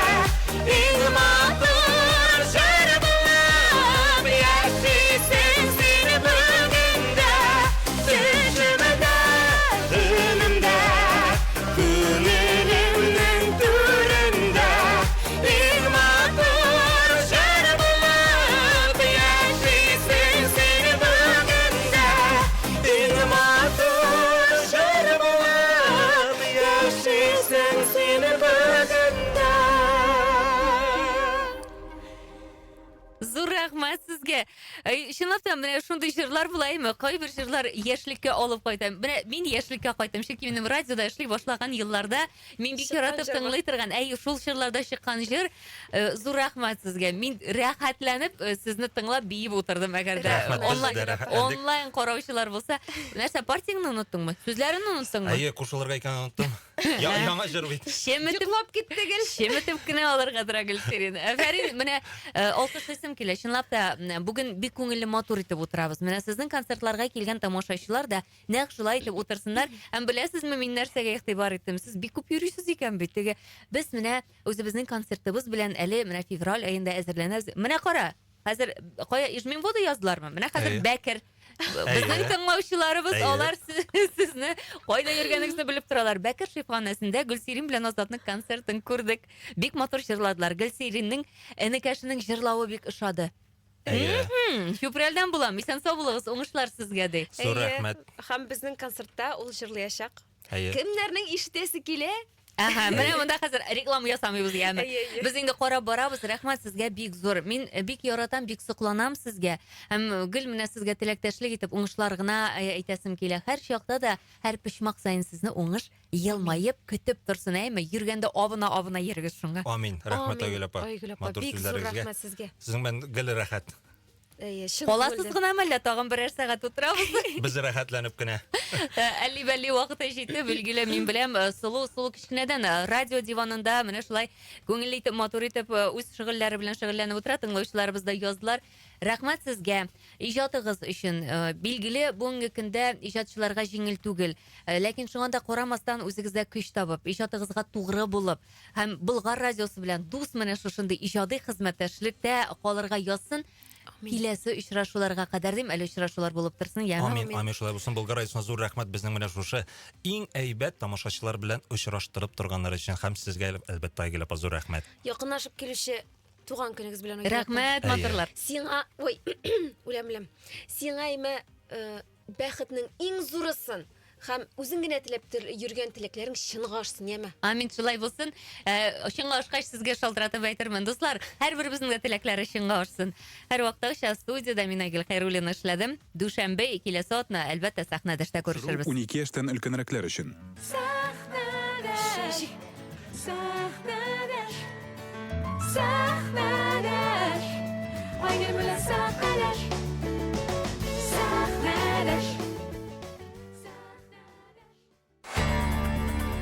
иң матур җыр булып яшисең син бүген дә. Төшемдә, өнемдә, Күңелемнең түрендә, иң матур җыр булып яшисең син бүген дә. Иң матур җыр булып яшисең син бүген дә. Зур рәхмәт сезгә. Әй, Чынлап та менә шундый җырлар булаймы? Кайбер җырлар яшьлеккә алып кайта. Менә мин яшьлеккә кайттым, чөнки минем радиода эшли башлаган елларда мин бик Чыккан яратып җыр бар. тыңлый торган, әй, шул чорларда чыккан җыр. Зур рәхмәт сезгә. Мин рәхәтләнеп сезне тыңлап биеп утырдым, әгәр дә Рәхмәт, без онлайн дә рәхәтләндек. онлайн караучылар булса. Нәрсә, партияңне оныттыңмы? Сүзләрен оныттыңмы? Әйе, кушылырга икәнен оныттым. Яңа җыр бит. Чеметеп Йоклап китте гел. Чеметеп кенә алырга тора Гөлсирин. Афәрин, менә алкышлыйсым килә. Чынлап та, бүген бик күңелле матур итеп утырабыз. Менә сезнең концертларга килгән тамашачылар да нәкъ шулай итеп утырсыннар. Һәм беләсезме, мин нәрсәгә игътибар иттем? Сез бик күп йөрисез икән бит. Теге без менә үзебезнең концертыбыз белән әле менә февраль аенда әзерләнәбез. Менә кара, хәзер кая Ижминвода яздылармы? Менә хәзер Әйе. Бәкер. Безнең Әйе. тыңлаучыларыбыз, Әйе. алар сезне кайда йөргәнегезне белеп торалар. Бәкер шифаханәсендә Гөлсирин белән Азатның концертын күрдек. Бик матур җырладылар. Гөлсириннең энекәшенең җырлавы бик ошады. Әйе. Чүпрәлдән булам. Исән сау булыгыз, уңышлар сезгә ди. Зур Әйе. рәхмәт. Һәм безнең концертта ул җырлаячак. Әйе. Кемнәрнең ишетәсе килә? Әһә, менә монда хәзер реклама ясамыйбыз яме. Әйе, әйе. Без инде карап барабыз. Рәхмәт сезгә бик зур. Мин бик яратам, бик сокланам сезгә. Һәм гел менә сезгә теләктәшлек итеп уңышлар гына әйтәсем килә. Һәр чакта да, һәр почмак саен сезне уңыш елмаеп көтеп торсын, әйме? Йөргәндә абына-абына йөрегез шуңа. Амин. Рәхмәт, Амин. Айгөл апа. Айгөл апа, Матур бик зур сүзләрегезгә. рәхмәт сезгә. Сезнең белән гел рәхәт. Әйе, чын Каласыз күңелдән. гына мәллә тагын берәр сәгать утырабыз. Без рәхәтләнеп кенә. Әлли-бәлли вакыты җитте, билгеле, мин беләм, Сылу, Сылу кечкенәдән радио диванында менә шулай күңелле итеп, матур итеп үз шөгыльләре белән шөгыльләнеп утыра, тыңлаучыларыбыз да яздылар. Рәхмәт сезгә иҗатыгыз өчен. Билгеле, бүгенге көндә иҗатчыларга җиңел түгел. Ләкин шуңа да карамастан үзегездә көч табып, иҗатыгызга тугры булып һәм Болгар радиосы белән дус менә шушындый иҗади хезмәттәшлектә калырга язсын. Киләсе очрашуларга кадәр дим, әле очрашулар булып торсын, яме? Амин, амин, шулай булсын. Болгар радиосына зур рәхмәт безнең менә шушы иң әйбәт тамашачылар белән очраштырып торганнар өчен һәм сезгә әлбәттә Айгөл апа зур рәхмәт. Якынлашып килүче туган көнегез белән Айгөл апа. Рәхмәт, Әйе. матурлар. Сиңа, ой, үләм, үләм. Сиңа име бәхетнең иң зурысын, Һәм үзең генә теләп йөргән теләкләрең чынга ашсын, яме. Амин, шулай булсын. Э, чынга ашкач сезгә шалтыратып әйтермен. Дуслар, һәрберебезнең дә теләкләре чынга ашсын. Һәрвакыттагыча студиядә мин Айгөл Хәйруллина эшләдем. Дүшәмбе киләсе атна, әлбәттә, сәхнәдәштә күрешербез. 12 яшьтән өлкәнрәкләр өчен. Сәхнәдәш, сәхнәдәш, сәхнәдәш, Айгөл белән сәхнәдәш.